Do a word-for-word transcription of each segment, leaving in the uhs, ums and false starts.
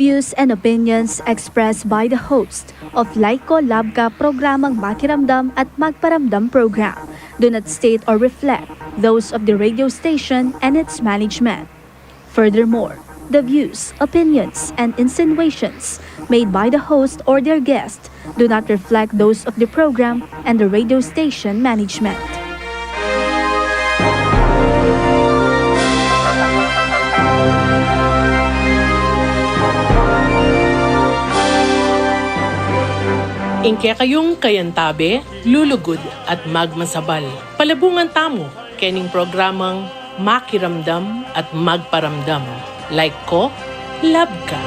Views and opinions expressed by the host of Like Ko Lab Ka programang Makiramdam at Magparamdam program do not state or reflect those of the radio station and its management. Furthermore, the views, opinions, and insinuations made by the host or their guest do not reflect those of the program and the radio station management. Ing kekayung kayantabe, lulugud at magmasabal. Palabungan tamu kening programang Makiramdam at Magparamdam. Like Ko, Lab Ka.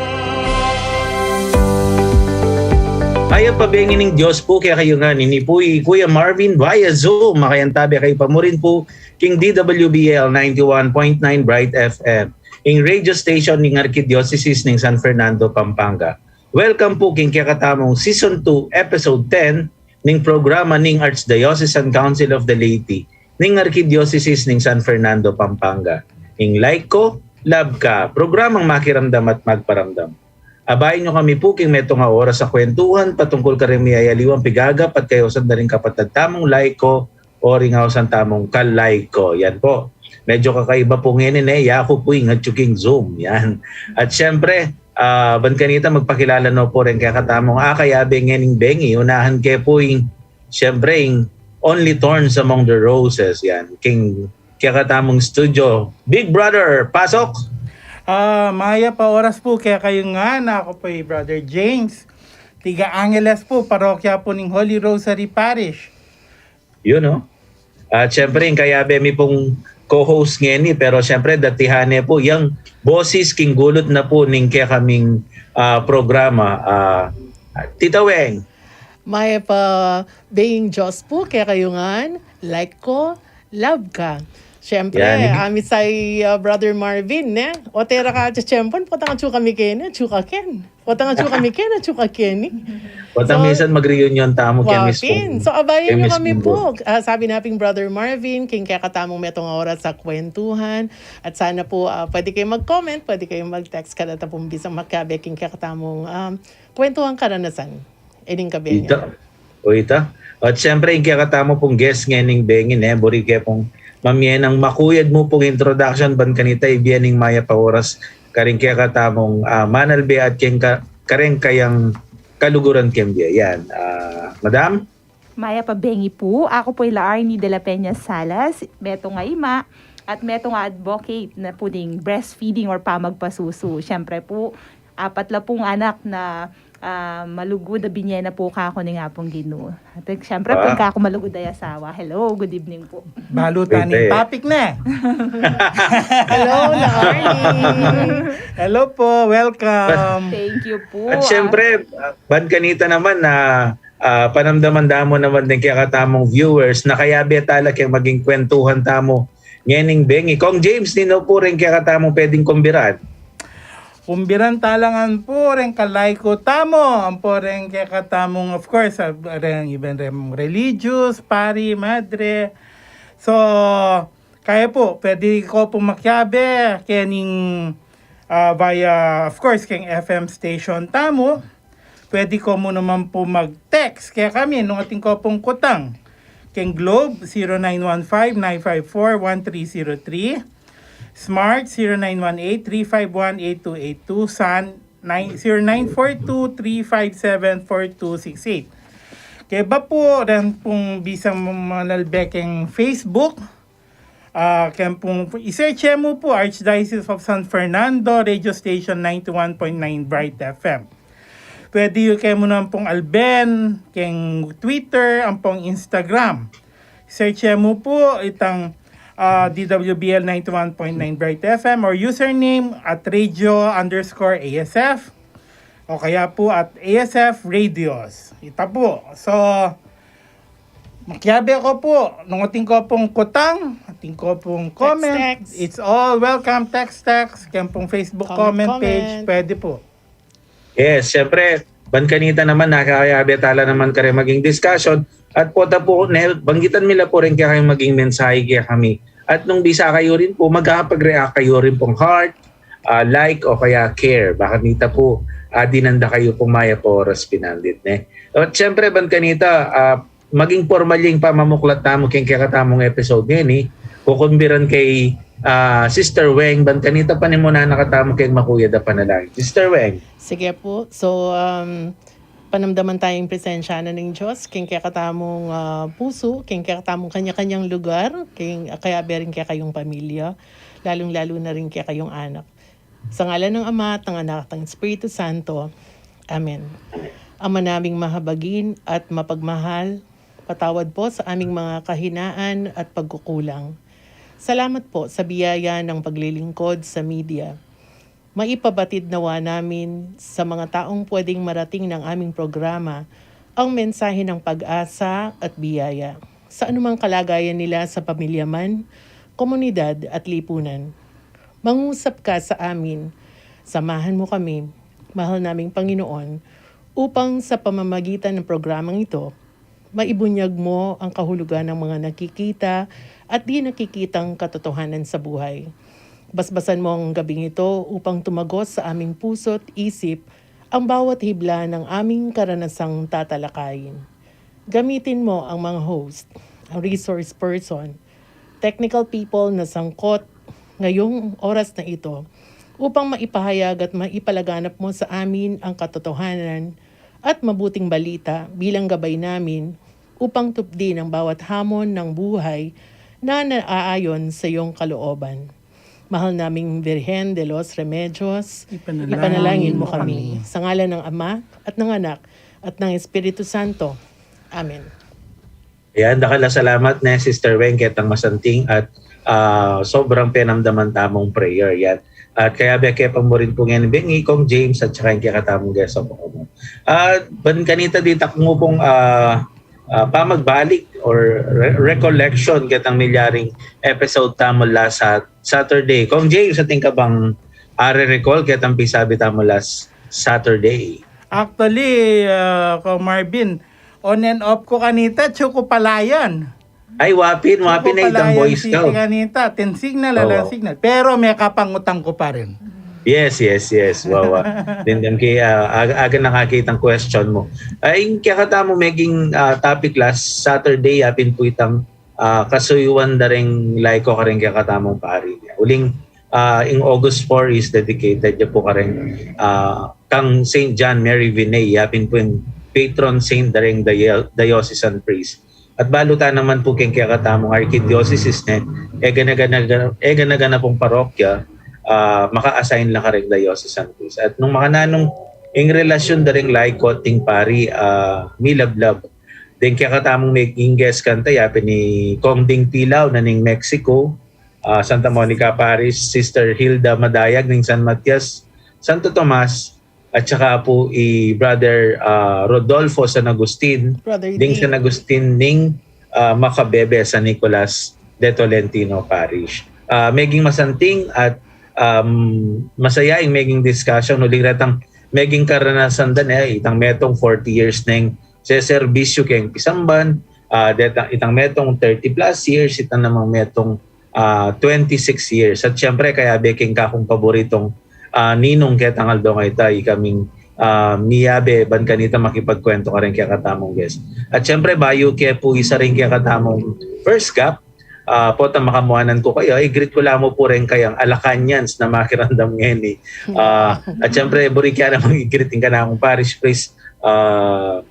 Mayap a bengi ning Dios pu kekayu ngan. Ini pu i Kuya Marvin via Zoom. Makayantabe kayu pa murin pu king D W B L ninety-one point nine Bright F M, ing radio station ning Arkidiosesis ning San Fernando, Pampanga. Welcome pu king kekatamung Season two, Episode ten ning programa ning Archdiocesan Council of the Laity ning Arkidiosesis ning San Fernando, Pampanga. Ing Like Ko, Lab Ka, programang Makiramdam at Magparamdam. Abayan yu kami pu king metung a oras a kwentuhan patungkul karing miyayaliwang pigagap at kayausan da ring kapatad tamung laiko o ring ausan tamung kalaiko. Yan pu. Medyo kakaiba pu ngeni, ne? Yaku pu ing atyu king Zoom. Yan. At siyempre, ah, ban kanita magpakilala no pu ring kekatamung akayabe ngening bengi. Unahan ke pu ing, siyempre, ing only thorns among the roses. Yan. King kekatamung studio. Big Brother, pasok! Ah, mayap a oras pu kekayu ngan. Aku pu i Brother James. Tiga Angeles pu, parokya pu ning Holy Rosary Parish. Yun, no? At siyempre, ing kayabe mi pung co-host ngeni, pero siyempre, datihan ne pu, yang boses king gulut na pu ning kekaming, ah, programa, ah, Tita Weng. Mayap a benging Dios pu kekayu ngan, Like Ko, Lab Ka. Siyempre, yan, ini. Amit sa i, ah, Brother Marvin, ne? O tera ka, tiyempuan, potang atyu kami keni, atyu ka keni. Potang atyu kami keni, atyu ka keni. Potang so, minsan mag-reunion tamu, wa keni mismu. Pin. So, abayan yu kami pu. Ah, sabi na pin Brother Marvin, king kekatamung metung a oras a kwentuhan. At sana pu, ah, pwede kayu mag-comment, pwede kayu mag-text, kada ta pung bisang makiabe king kekatamung, um, kwentuhan karanasan. Ining kabengi. Ita. O ita. At siyempre, ing kekatamu pung guest ngening bengi, ne, buri ke pung mamye nang makuyad mu pung introduction ban kanita ibie ning mayap a oras karing kekatamung, ah, manalbe at keng ka-, karing kayang kaluguran keng bie. Yan. Ah, Madam? Mayap a bengi pu. Aku pu i La Arnie de la Peña Salas, metung a ima, at metung a advocate na pu ning breastfeeding or pamagpasusu. Siyempre pu, apat la pung anak na, ah, malugud a binye na pu kaku ning Apung Ginu. At siyempre, ah, pin kaku malugud a asawa. Hello, good evening pu. Balu ta ning topic, ne? Hello, La Arnie. Hello pu, welcome. Thank you pu. At siyempre, ah, ban kanita naman na, ah, panamdaman da mu naman ding kekatamung viewers na kayabe tala keng maging kwentuhan tamu ngening bengi. Kong James, ninu pu ring kekatamung pwedeng kumbiran? Kumbiran tala ngan pu ring kalaiko tamu, ampo ring kekatamung, of course, ah, ring, even ring religious, pari, madre. So, kaya pu, pwede ko pu makiabe kening, ah, via, of course, keng F M station tamu. Pwede ko mu naman pu mag-text kekami nung atin ko pung kutang. Keng Globe, zero nine one five, nine five four, one three zero three. Smart, zero nine one eight, three five one, eight two eight two. Sun, nine, zero nine four two, three five seven, four two six eight. Kaya ba pu, ren pung bisang manalbe keng Facebook, ah, keng pung, i-search mu pu Archdiocese of San Fernando Radio Station ninety-one point nine Bright F M. Pwede yu ke mu naman pung alben keng Twitter ampong Instagram. Search mu pu itang, ah, D W B L ninety-one point nine Bright F M or username at radio underscore A S F o kaya pu at A S F Radios. Ita pu. So, makiabe ko pu, nung atin ko pung kutang, atin ko pung comment, text, text, it's all welcome, text, text, keng pung Facebook comment, comment, comment page, pwede pu. Yes, siyempre, ban kanita naman, nakayabe tala naman karing maging discussion, at pota pu, ne, banggitan mi la pu rin kaya kayong maging mensahe kaya kami. At nung bisa kayo rin po, magkakapag-react kayo rin pong heart, ah, like o kaya care. Baka nita pu, ah, dinan da kayu pung mayap a oras pinandit, ne? At siyempre, ban kanita, ah, maging pormal ing pamamuklat tamu keng kekatamung episode ngeni, kukumbiran kay, ah, Sister Weng, ban kanita panimunan na katamu keng makuyad a panalangin. Sister Weng. Sige po. So, um, panamdaman tayung presensya na ning Diyos keng kekatamung, ah, pusu, keng kekatamung kanya-kanyang lugar, keng, kaya be rin kekayung pamilya, lalung-lalu na rin kekayung anak. Sa ngalan ng Ama, at ng Anak, at ng Espiritu Santo. Amen. Ama naming mahabagin at mapagmahal, patawad po sa aming mga kahinaan at pagkukulang. Salamat po sa biyaya ng paglilingkod sa media. Maipabatid nawa namin sa mga taong pwedeng marating ng aming programa ang mensahe ng pag-asa at biyaya sa anumang kalagayan nila sa pamilya man, komunidad at lipunan. Mangusap ka sa amin. Samahan mo kami, mahal naming Panginoon, upang sa pamamagitan ng programang ito, maibunyag mo ang kahulugan ng mga nakikita at di nakikitang katotohanan sa buhay. Basbasan mo ang gabing ito upang tumagos sa aming puso't isip ang bawat hibla ng aming karanasang tatalakayin. Gamitin mo ang mga host, ang resource person, technical people na sangkot ngayong oras na ito upang maipahayag at maipalaganap mo sa amin ang katotohanan at mabuting balita bilang gabay namin upang tupdin ang bawat hamon ng buhay na naaayon sa iyong kalooban. Mahal naming Virgen de los Remedios, ipanalangin mo kami. Sa ngalan ng Ama, at ng Anak, at ng Espiritu Santo. Amen. Yan, dakal a salamat ne, Sister Weng, ketang masanting at, ah, sobrang penamdaman tamung prayer. Yan. At kaya be ke pa mu rin pung yan, bengi Kong James at saka yung kekatamung guest of honor. At ban kanita ditak mu pung, ah, ah, pamagbalik or re- recollection ketang milyaring episode tamu last Sat- Saturday. Kong James, atin ka bang are recall ketang pisabi tamu last Saturday? Actually, ah, Kong Marvin, on and off ku kanita, atsu ku palayan. Ay, wapin, wapin na itang Boy Scout. Kanita, tin signal, alang signal. Pero me kapangutang ku pa rin. Yes, yes, yes. Wawa. Dindam ki, ah, aga, aga na kakitang question mu. Ay, kaya katamu meging, ah, topic last Saturday, yapin pu itang, ah, kasuyuan da ring laiko karing kekatamung pari. Uling, ah, ing August four is dedicated ya pu karing, ah, kang Saint John Mary Vianney, yapin pu ing patron saint da ring dio- diocesan priest. At balu ta naman pu keng kekatamung archidioceses ne, e gana-gana, e gana-gana pung parokya, ah, maka-assign la karing diocesan priest. At nung makananu ing relasyon da ring laiko at ding pari, ah, milablab. Deng kekatamung meging guest kanita, yapin i Kong Ding Pilao na ning Mexico, ah, Santa Monica Parish, Sister Hilda Madayag ning San Matias, Santo Tomas, at saka pu i Brother, ah, Rodolfo San Agustin, Brother ding Ding. San Agustin ning, ah, Macabebe, San Nicolas de Tolentino Parish. Ah, meging masanting at, um, masaya ing meging discussion, uling retang meging karanasan da ne, itang metung forty years neng seserbisyu keng pisamban, ah, detang, itang metung thirty plus years, itang namang metung, ah, twenty-six years. At siyempre, kayabe keng kakung paboritung, ah, ninung ketang aldo ngeta, ikaming, ah, miyabe ban kanita makipagkwento karing kekatamung guest. At siyempre, bayu ke pu isa ring kekatamung first cup, ah, potang makamuanan ku kaya, i-greet ku la mu pu ring kayang Alacanians na makiramdam ngeni. Ah, at siyempre, buri ke namang i-greet ing kanakung parish priest, ah,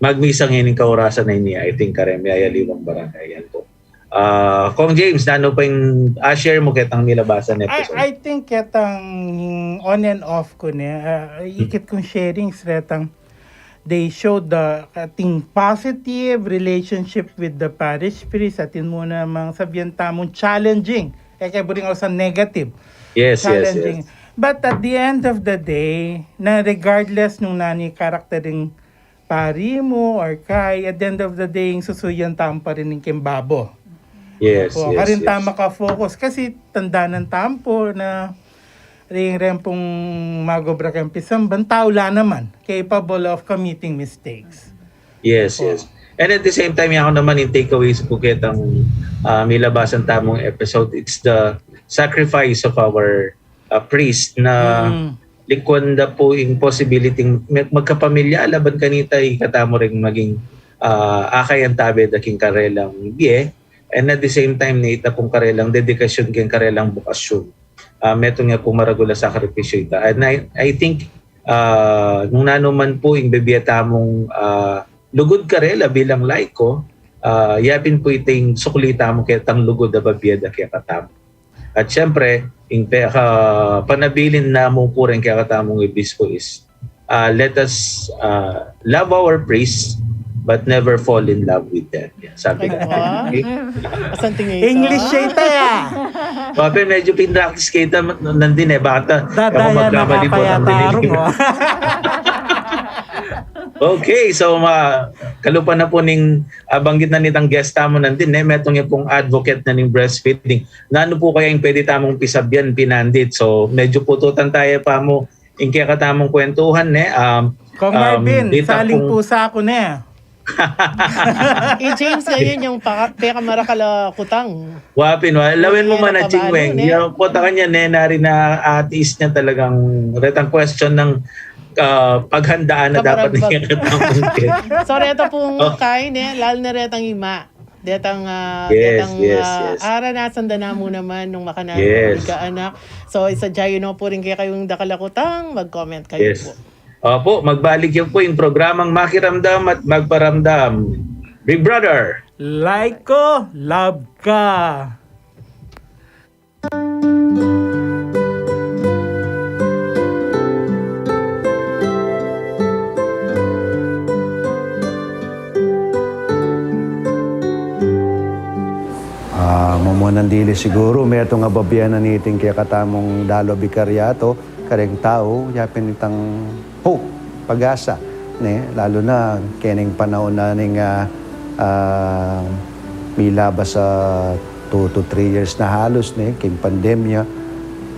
magmisa ngeni ing kaurasan a ini, I think, kareng miyayaliwang barangay, yan pu. Ah, Kong James, nanu pa ing, ah, share mu ketang milabasan a episode? I, I think ketang on and off ku ne, ah, ikit kung sharing, retang they showed the, I think, positive relationship with the parish priest. Atin mu namang sabian tamung challenging. E ke buri ngan sa negative. Yes, yes, challenging, yes. But at the end of the day, na regardless nung nanu ing karakter ning pari mu or kai, at the end of the day, ing susuyan tamu pa rin ing keng babo. Yes, yes, karin tamu makafocus. Kasi tandanan tamu pu na ring reng pung magobra keng pisamban, tau la naman, capable of committing mistakes. Yes, yes. And at the same time, yaku naman ing takeaways ku ketang, ah, milabasan tamung episode, it's the sacrifice of our ah, priest na lingkuan da pu ing possibility magkapamilya laban kanita, ikatamu ring maging, ah, akayan tabe da king karelang bie, and at the same time, nita pung karelang dedikasyon king karelang bokasyon. Ah, metung ya pung maragul a sakripisyo ita. And I, I think, ah, nung nanu man pu ing bibie tamung, ah, lugud karela bilang laiko, ah, yapin pu ita ing sukli tamu ketang lugud a babie da kekatamu. At siyempre, ing pe-, ah, panabilin namu pu rin kekatamung obispo is, ah, let us, ah, love our priests, but never fall in love with them. Yan, sabi ko. English siya ito ya. Pape, medyo pinractice kita nandin e. Baka ta, ako magkamali po ng dilim. Okay, so ma, kalupa na pu ning, ah, banggit na nitang guest tamu nandin e, metung ya pung advocate na ning breastfeeding. Nanu pu kaya ing pwede tamung pisabyan, pinandit? So, medyo pututan tamu pa mu ing kekatamung kwentuhan, ne? Um, Kong Marvin, saling pusa ku ne. I James ngayon yung paka-, pekamarakal a kutang. Wapin, wa-, lawen mu man a Chingweng. Yung kota kanya, ne, nari na atis niya talagang retang question ng, ah, paghandaan na dapat niya katapos. So, reta pung kay, ne, lalo na retang ima. Detang, ah, detang, ah, aranasan da na mu naman nung makananu kami kaanak. So, isa dyan, no, pu rin kaya kayong dakal a kutang, mag-comment kayo pu. Opo, magbalik yan pu ing programang Makiramdam at Magparamdam. Big Brother! Like ko, love ka! Ah, mumunan dili siguru, metung a babie na niting kekatamung dalo bikariato, kareng tau, yapin itang hope, pag-asa, ne? Lalu na kening panaun na ning, ah, ah, milabas a two to three years na halus, ne? King pandemya,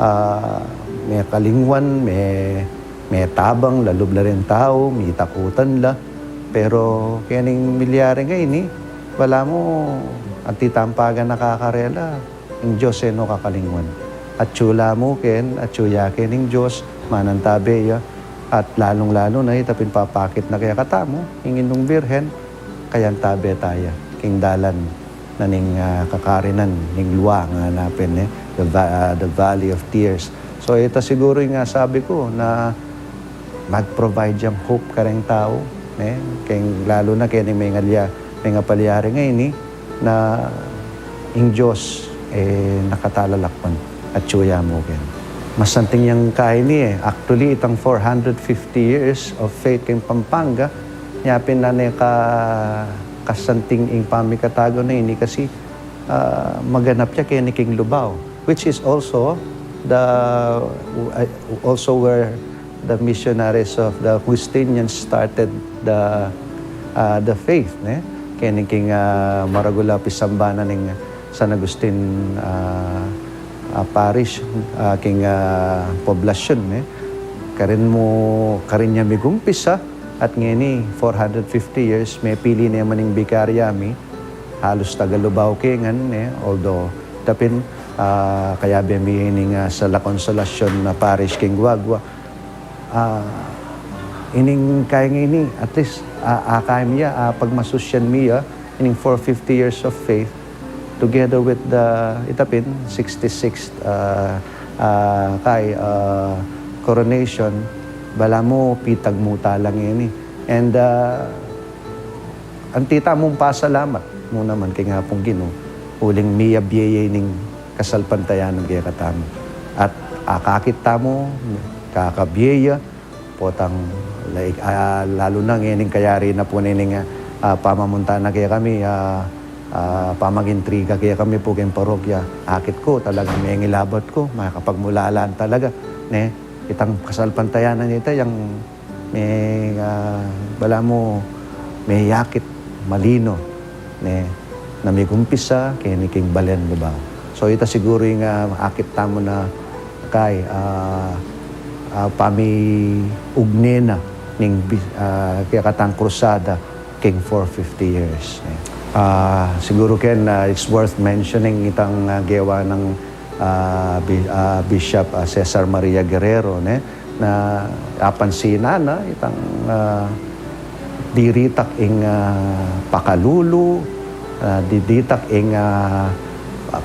ah, mekalingwan, me-, metabang, lalub la ring tau, mitakutan la. Pero kening milyari ngeni, balamu, anti tamu pa ga nakakarela, ing Dios e no kakalingwan. Atyu la mu ken, atyu ya ken ing Dios, manantabe ya, at lalung-lalu na ita pin papakit na kekatamu, ing Inung Birhen, kayantabe ta ya king dalan na ning, ah, kakarinan ning lua, ngana pin, e, the va-, ah, the valley of tears. So, ita siguru ing, ah, sabi ku na mag-provide yang hope kareng tau, ne? Keng, lalu na keni mengalya, mengapalyari ngeni, na ing Dios, e, nakatalalakwan, atyu ya mu ken. Masanting yang kaini, e. Actually, itang four hundred fifty years of faith keng Pampanga, nya pin na ne ka-, kasanting ing pamikatagun na ini kasi, ah, maganap ya keni king Lubao, which is also the, uh, also where the missionaries of the Augustinians started the, uh, the faith, ne? Keni king, uh, maragul a pisambanan ning San Agustin, uh, uh, Parish, uh, king, uh, poblasyun, ne? Karin mu, karin ya migumpisa, at ngeni, four hundred fifty years, mepili ne man ing bikarya mi, halus taga Lubao ke ngan, ne? Although, ita pin, ah, kayabe mi ining, ah, sa La Consolacion na parish king Guagua. Ah, ining kaya ngeni, at least, ah, akay mi ya, ah, pagmasusyan mi ya, ining four fifty years of faith, together with the, ita pin, sixty-sixth, ah, ah, kay, ah, coronation, balamu pitagmu ta la ngeni. And, ah, anti tamung pasalamat mu naman keng Apung Ginu, uling miyabie ya ining kasalpantayanan kekatamu. At akakit tamu, kakabie ya, potang, like, ah, lalu na ngening kayari na pu nining, ah, pamamunta na kekami, ah, ah, pamagintriga kekami pu keng parokya. Akit ku, talagang mengilabat ku, makapagmulalan talaga, ne? Itang kasalpantayanan ita, yang me, ah, balamu, meyakit, malino, ne, na migumpisa keni king balen Lubao. So, ita siguru ing, ah, akit tamu na kay, ah, ah, pamiugne na ning bi-, ah, kekatang krusada king four fifty years, ne. Ah, siguru ken, ah, it's worth mentioning itang, ah, gewa nang ah, Bi-, ah, Bishop, ah, Cesar Maria Guerrero, ne, na apansinan na itang, ah, diritak ing, ah, pakalulu, ah, diritak ing, ah,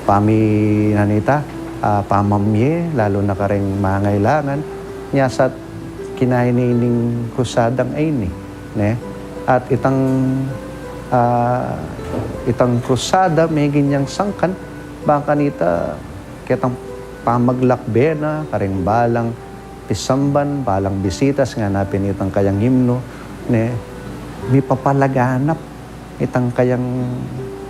pami-, nanita, ah, pamamye, lalu na kareng mangailangan, nya sa kinaini ning krusadang ini, ne? At itang, ah, itang krusada, meging yang sangkan, bang kanita, ketang pamaglakbe na, kareng balang pisamban, balang bisitas, ngana pin itang kayang himno, ne, mipapalaganap itang kayang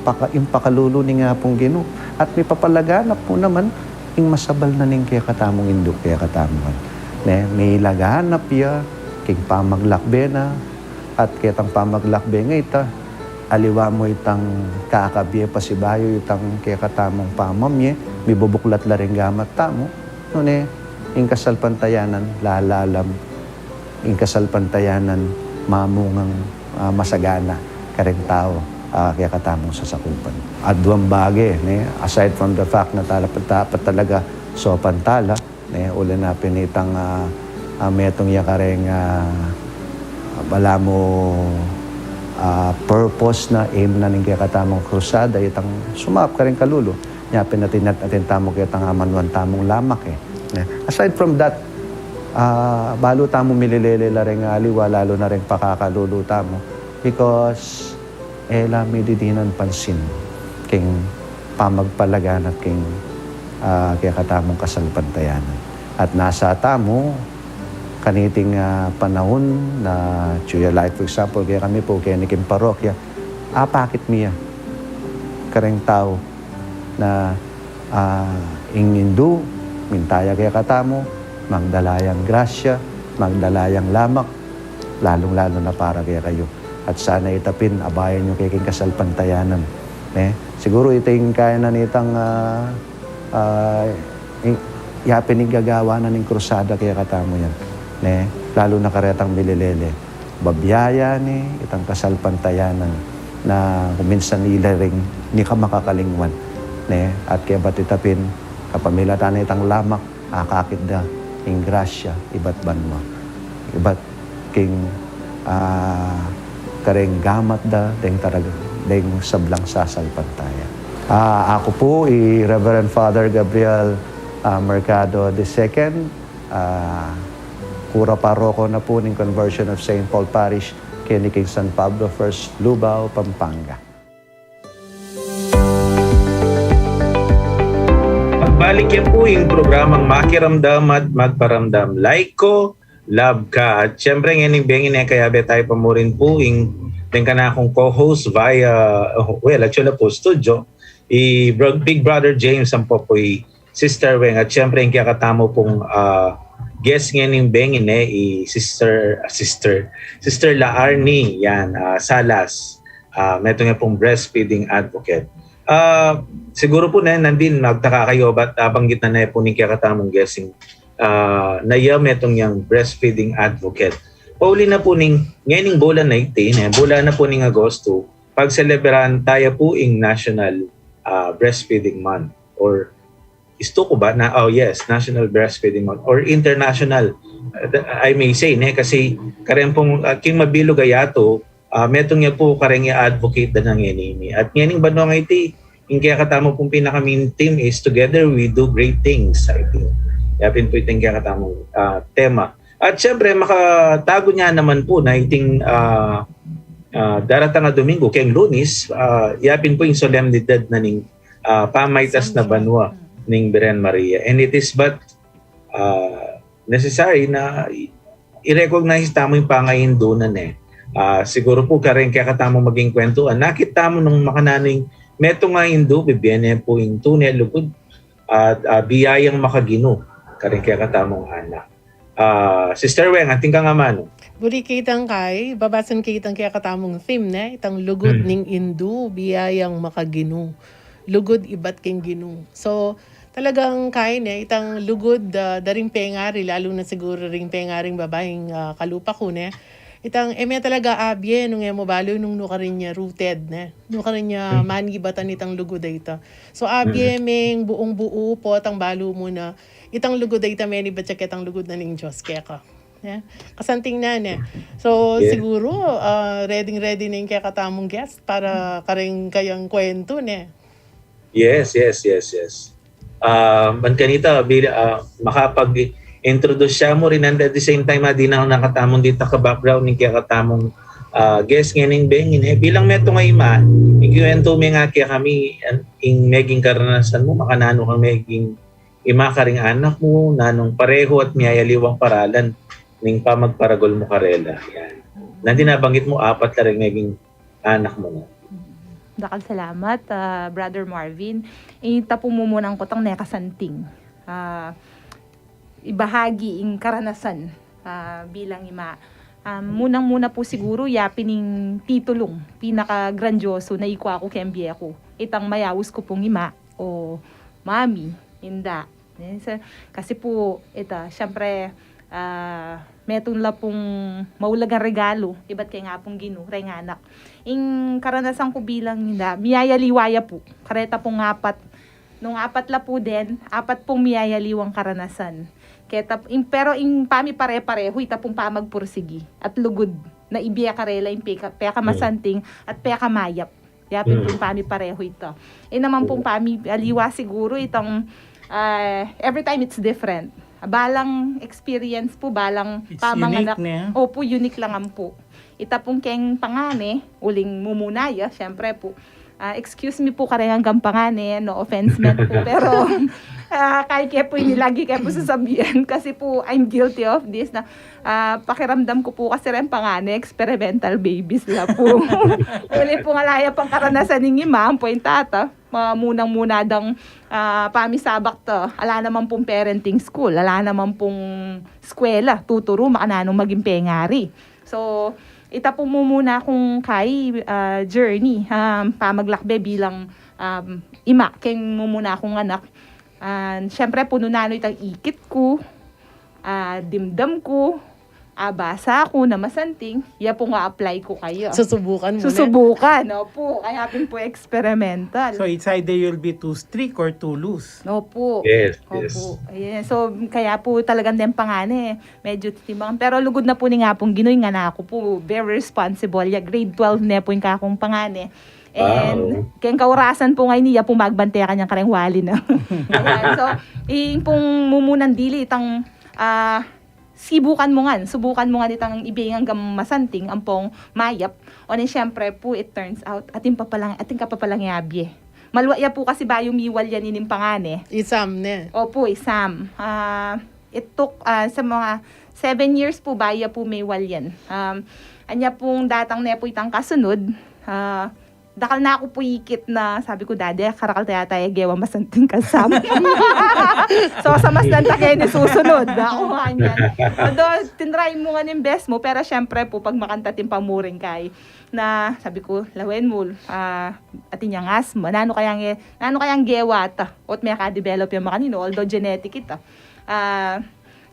paka-, ing pakalulu ning Apung Ginu, at mipapalaganap mu naman ing masabal na ning kekatamung indu kekatamu ngan. Ne, milaganap ya king pamaglakbe na, at ketang pamaglakbe nga ita, aliwa mu itang kakabie pasibayu itang kekatamung pamamye, mibubuklat la ring gamat tamu, nune, ing kasalpantayanan lalalam, ing kasalpantayanan mamungang, ah, masagana kareng tau, ah, kekatamung sasakupan. Aduang bage, ne, aside from the fact na tala-, dapat talaga sopan tala, ne, uli na pin itang, ah, ah, metung ya kareng, ah, balamu, ah, purpose na, aim na ning kekatamung krusada, itang sumap kareng kalulu. Nya pin atin, atin tamu ketang amanuan tamung lamak, e. Ne? Aside from that, ah, balu tamu mililele la reng aliwa, lalu na reng pakakalulu tamu. Because, e la mididinan pansin king pamagpalaganap king, ah, kekatamung kasalpantayanan. At nasa tamu, kaniting, ah, panaun na, atyu ya, like, for example, kekami pu, keni king parokya, apakit mi ya kareng tau na, ah, ing Indu, minta ya kekatamu, magdala yang grasya, magdala yang lamak, lalung-lalu na para kekayu. At sana ita pin, abayan yu keng kasalpantayanan. Ne? Siguru ita ing kaya na nitang, ah, ah, ing, yapin ing gagawa na ning krusada kekatamu yan. Ne? Lalu na karetang mililele. Babiayan ne itang kasalpantayanan na kuminsan ila ring nika makakalingwan, ne? At kebat ita pin, kapamilatan na itang lamak, akakit da ing grasya ibat banua, ibat king, ah, kareng gamat da deng tarag-, deng sablang sasalpantaya. Ah, aku pu i Reverend Father Gabriel, ah, Mercado the second, ah, kura paroko na pu ning Conversion of Saint Paul Parish, keni king San Pablo First, Lubao, Pampanga. Magbalik ya pu ing programang Makiramdam at Magparamdam. Like ko, love ka. At syempre, ngening bengi ne, kayabe tayu pa mu rin pu ing, deng kanakung co-host via, oh, well, actually pu, studio, i Bro-, Big Brother James, ampo pu i Sister Weng, at syempre, ing kekatamu pung, ah, guest ngening bengi ne, i Sister, ah, Sister, Sister La Arnie, yan, ah, Salas. Ah, metung ya pung breastfeeding advocate. Ah, siguru pu ne, nandin, magtaka kayu, bat, ah, banggit na ne pu ning kekatamung guest ing, ah, na ya metung yang breastfeeding advocate. Pauli na pu ning, ngening bulan na iti, ne, bulan na pu ning Agosto, pagselebran taya pu ing National, ah, Breastfeeding Month, or istu ku ba na, oh yes, National Breastfeeding Month, or international, uh, I may say, ne, kasi kareng pung, ah, king mabilug a yatu, ah, metung ya pu kareng i-advocate da na ngeni ini. At ngening banua nga iti, ing kekatamu pung pinaka-main theme is Together We Do Great Things, I think. Yapin pu iting kekatamung, ah, tema. At syempre, makatagun ya naman pu na iting, ah, ah, daratang a Domingo, keng Lunis, ah, yapin pu ing solemnidad na ning, ah, pamaitas na banua ning Birhen Maria. And it is but, ah, necessary na i-, i-recognize tamu ing pangaindu na ne. Ah, siguru pu kareng kekatamung maging kwentuan, nakit tamu nung makananu ing metung a indu, bibie ne pu ing tune, lugud, at, ah, biyayang makaginu kareng kekatamung anak. Ah, Sister Weng, atin kang amanu? Buri kitang kai, babasan kitang kekatamung theme, ne? Itang lugud ning indu, biyayang makaginu. Lugud ibat king Ginu. So, talagang kai, ne, itang lugud, ah, da ring pengari, lalu na siguru ring pengaring babaing, ah, kalupa ku, ne? Itang, e me talaga abie nung e mu balu nung nukarin ya rooted, ne? Nukarin ya manibatan itang lugud a ita. So, abie meng buung buu potang balu mu na itang lugud a ita, menibat ya ketang lugud na ning Dios keka. Ne? Kasanting na, ne? So, siguru, ah, ready-ready na ing kekatamung guest para karing kayang kwentu, ne? Yes, yes, yes, yes. Ah, ban kanita, bila, ah, makapag-introduce ya mu rin, and at the same time, ah, dinan na katamu dita ka-background ning kekatamung, ah, guest ngening bengin, e. Bilang metung a ima, ikwentu me nga kekami, an, ing meging karanasan mu, makananu kang meging ima karing anak mu, nanung parehu at miyayaliwang paralan ning pamagparagul mu karela. Yan. Nandin nabanggit mu, apat la ring meging anak mu na. Dakal salamat, ah, Brother Marvin. Ita pung mumunang kutang nekasanting, ah, ibahagi ing karanasan, ah, bilang ima. Ah, munang-muna pu siguru, ya pin ing titulung pinakagrandioso na ikwa ku keng bie ku. Itang mayaus ku pung ima o mami, inda. E, sa, kasi pu, ita, siyempre, ah, metung la pung maulagang regalu ibat keng Apung Ginu reng anak. Ing karanasan ku bilang inda, miyayaliwa ya pu. Kareta pung apat, nung apat la pu den, apat pung miyayaliwang karanasan. Keta, ing, pero ing pamipare-parehu, ita pung pamagpursigi at lugud na ibie karela ing peka, pekamasanting at pekamayap. Ya pin pung pamiparehu ita. E naman pung pamialiwa siguru itang, ah, every time it's different. Balang experience pu, balang pamanganak. Opu, unique la ngan pu. Ita pung keng pangane, uling mumuna ya, siyempre pu. Ah, excuse me pu kareng anggang pangane, no offense meant pu. Pero, ah, kaya ke pu ini lagi ke pu sasabian kasi pu, I'm guilty of this na Ah, pakiramdam ku pu kasi reng pangane, experimental babies la pu. Uli pu, ala ya pang karanasan ning ima, ampo ing tata, munang-muna dang, ah, pamisabak ta, ala naman pung parenting school, ala naman pung eskwela tuturu makananu maging pengari. So, ita pu mumuna kung kay, ah, journey, ah, pamaglakbe bilang, um, ima keng mumuna kung anak. Ah, siyempre pu, nung nanu itang ikit ku, ah, dimdam ku, ah, basa ku na masanting, ya pung a-apply ku kaya. Susubukan mu na. Susubukan, opu. Kaya pin pu experimental. So, it's either you'll be too strict or too loose. Opu. Yes, yes. Opu. Ayan. So, kaya pu talagang deng pangane, medyo titimbang. Pero lugud na pu ning Apung Ginu, ing anak ku pu, very responsible ya. Grade twelve ne pu ing kakung pangane. And keng kaurasan pu ngeni, ya pu magbante kanyang kareng wali na. Ayan, so, ing pung mumunang dili itang, ah, sibukan mu ngan, subukan mu ngan itang ibie ing anggang masanting ampong mayap. Oneng siyempre pu, it turns out, atin pa palang, atin ka pa palang abie. Malwa ya pu kasi bayu miwalian ining pangane. Isam ne. Opu, isam. Ah, it took, ah, sa mga seven years pu bayu ya pu miwalian. Um, anya pung datang ne pu itang kasunud, ah, dakal na ku pu ikit na, sabi ku, "Dade, karakal ta yata ya gewa masanting kang Sam." So, sa mas nanta keni susunud. Aku nga yan. Although, tinry mu ngan ing best mu, pero siyempre pu, pag makanta atin pamuring kay na, sabi ku, lawen mu, ah, atin yang asthma. Nanu kayang, nanu kayang gewa ta? Ot meka-develop yang makaninu, although genetic ita. Ah,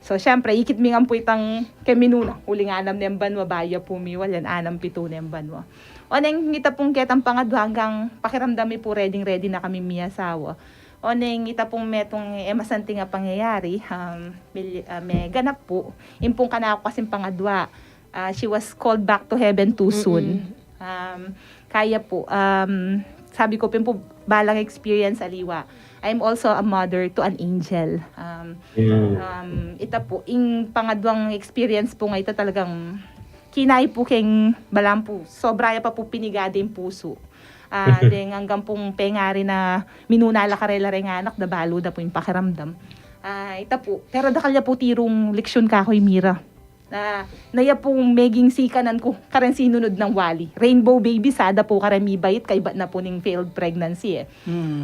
So, siyempre, ikit mi ngan pu itang keng minuna. Uling anam neng banua, bayu ya pu miwalian, anam pitu neng banua. Oneng ita pung ketang pangadua, anggang pakiramdam mi pu, ready-ready na kami miasawa. Oneng ita pung metung e masanting a pangyayari, um, mil-, ah, meganap pu. Ing pung kanaku kasing pangadua, ah, she was called back to heaven too soon. Um, kaya pu, um, sabi ku pin pu, balang experience aliwa. I'm also a mother to an angel. Um, um, ita pu, ing pangaduang experience pu nga ita talagang kinai pu keng balang pu, sobra ya pa pu pinigada ing pusu. Ah, deng anggang pung pengari na minuna la karela reng anak, da balu da pu ing pakiramdam. Ah, ita pu, pero dakal ya pu tirung leksyun kaku i mira. Na, na ya pung meging sikanan ku kareng sinunud nang wali. Rainbow babies, sada pu kareng mibait, kaybat na pu ning failed pregnancy e.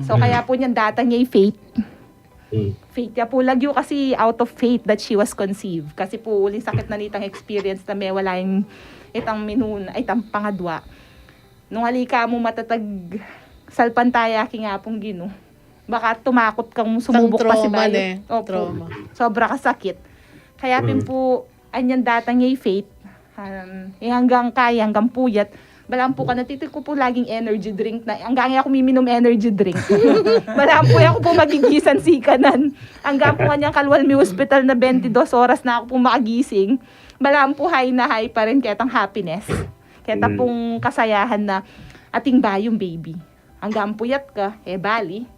So, kaya pu nyan datang ya i faith. Faith ya pu lagyu kasi out of faith that she was conceived. Kasi pu uling sakit na nitang experience na mewala ing itang minun-, ay, itang pangadua. Nung ali ka mu matatag salpantaya king Apung Ginu, baka tumakut kang sumubuk pa si bayu. Opu. Sobra kasakit. Kaya pin pu, anyan datang ya i faith. Um, eh, hanggang kaya, hanggang puyat. Balam pu kanyan, titik ku pu laging energy drink na. Hanggang aku miminum energy drink. Balam pu aku pu magigisan sikanan. Hanggang pu kanyang kalwal mi hospital na bente dos oras na aku pu makagising. Balam pu high na high pa rin ketang happiness. Keta pung kasayahan na atin bayung baby. Hanggang puyat ka, e bali.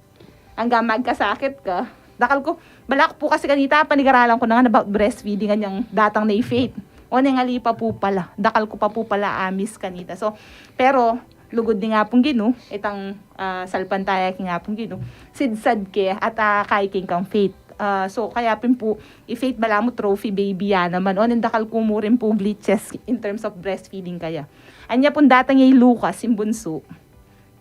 Hanggang magkasakit ka. Dakal ku, bala ku pu kasi kanita, panigaralan ku na ngan about breastfeeding, anyang datang na i Faith. O, neng ali pa pu pala. Dakal ku pa pu pala amis kanita. So, pero, lugud ning Apung Ginu, itang, ah, salpantaya king Apung Ginu, sidsad ke at, ah, kaiking kang Faith. Ah, so, kaya pin pu, i Faith bala mu trophy baby ya naman. O, neng dakal ku mu rin pu glitches in terms of breastfeeding kaya. Anya pun datang ya i Lucas, ing bunsu.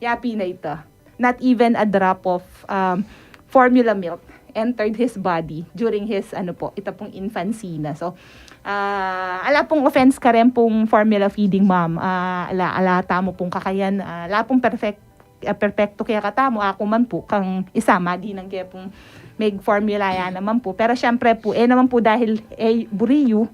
Ya pin na ita. Not even a drop of, um, formula milk entered his body during his, ano po, ita pung infancy na. So, ah, ala pung offense karen pung formula feeding mom. Ah, ala, ala tamu pung kakayan, ah, ala pung perfect, ah, perpekto kaya katamu, aku man pu, kang isa, madinang kaya pung mag-formula ya naman pu. Pero syempre pu, e naman pu dahil, e, buri yu,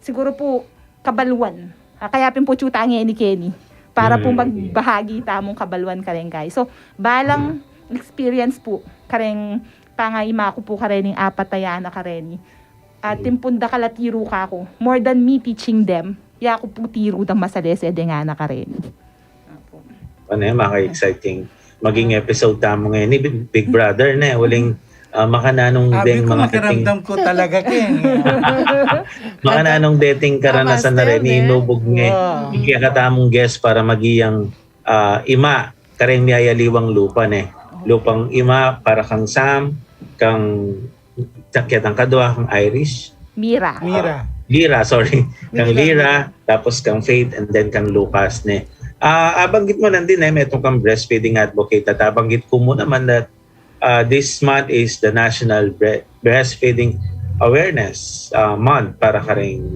siguro pu, kabaluan. Ah, kaya pin pu tsu ta ngeni keni. Para pu magbahagi tamung kabaluan karen kay. So, balang experience pu, kareng pangaima ku pu kareni, apat a anak kareni. Atin pun dakal a tiru kaku. More than me teaching them, yaku pu tiru dang masalese deng anak kareni. Apo. Ano yan, maka-exciting maging episode tamu ngeni, Big, Big Brother, ne? Uling, ah, makananung Sabi deng ko, mga kating makiramdam ko talaga, King. Makananung deting karanasan na rin, ne? Inubug nge. Wow. Kaya katamung guest para magiyang, ah, ima, kareng miyayaliwang lupa, ne? Lupang ima para kang Sam, kang Sakit ang kadua, kang Irish. Mira. Mira. Ah, Lira, sorry. Kang Lira, tapos kang Faith, and then kang Lucas, ne. Ah, abanggit mu nandin, e, metung kang breastfeeding advocate, at abanggit ku mu naman that, ah, this month is the National Bre-, Breastfeeding Awareness, ah, Month para karing,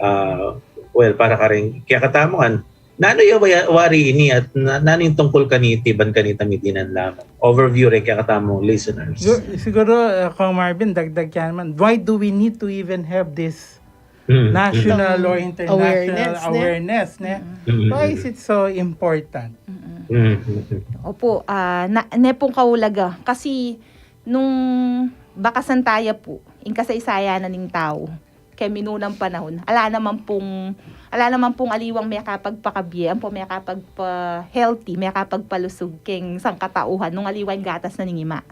ah, well, para karing, kaya katamu ngan, nanu ya wa-, wari ini at na-, nanu ing tungkul kaniti ban kanita midinan lamang? Overview reng kekatamung listeners. Siguro, siguro, uh, Kong Marvin, dagdag ke naman, why do we need to even have this national or international awareness, ne? Why is it so important? Mm. Opo, ah, na, ne pung kaulaga. Kasi nung bakasan taya pu, ing kasaysayan na ning tau, keng minunang panahun, ala naman pung, ala naman pung aliwang mekapagpakabie, ampo mekapagpa-healthy, mekapagpalusug keng sangkatauhan nung aliwa ing gatas na ning ima.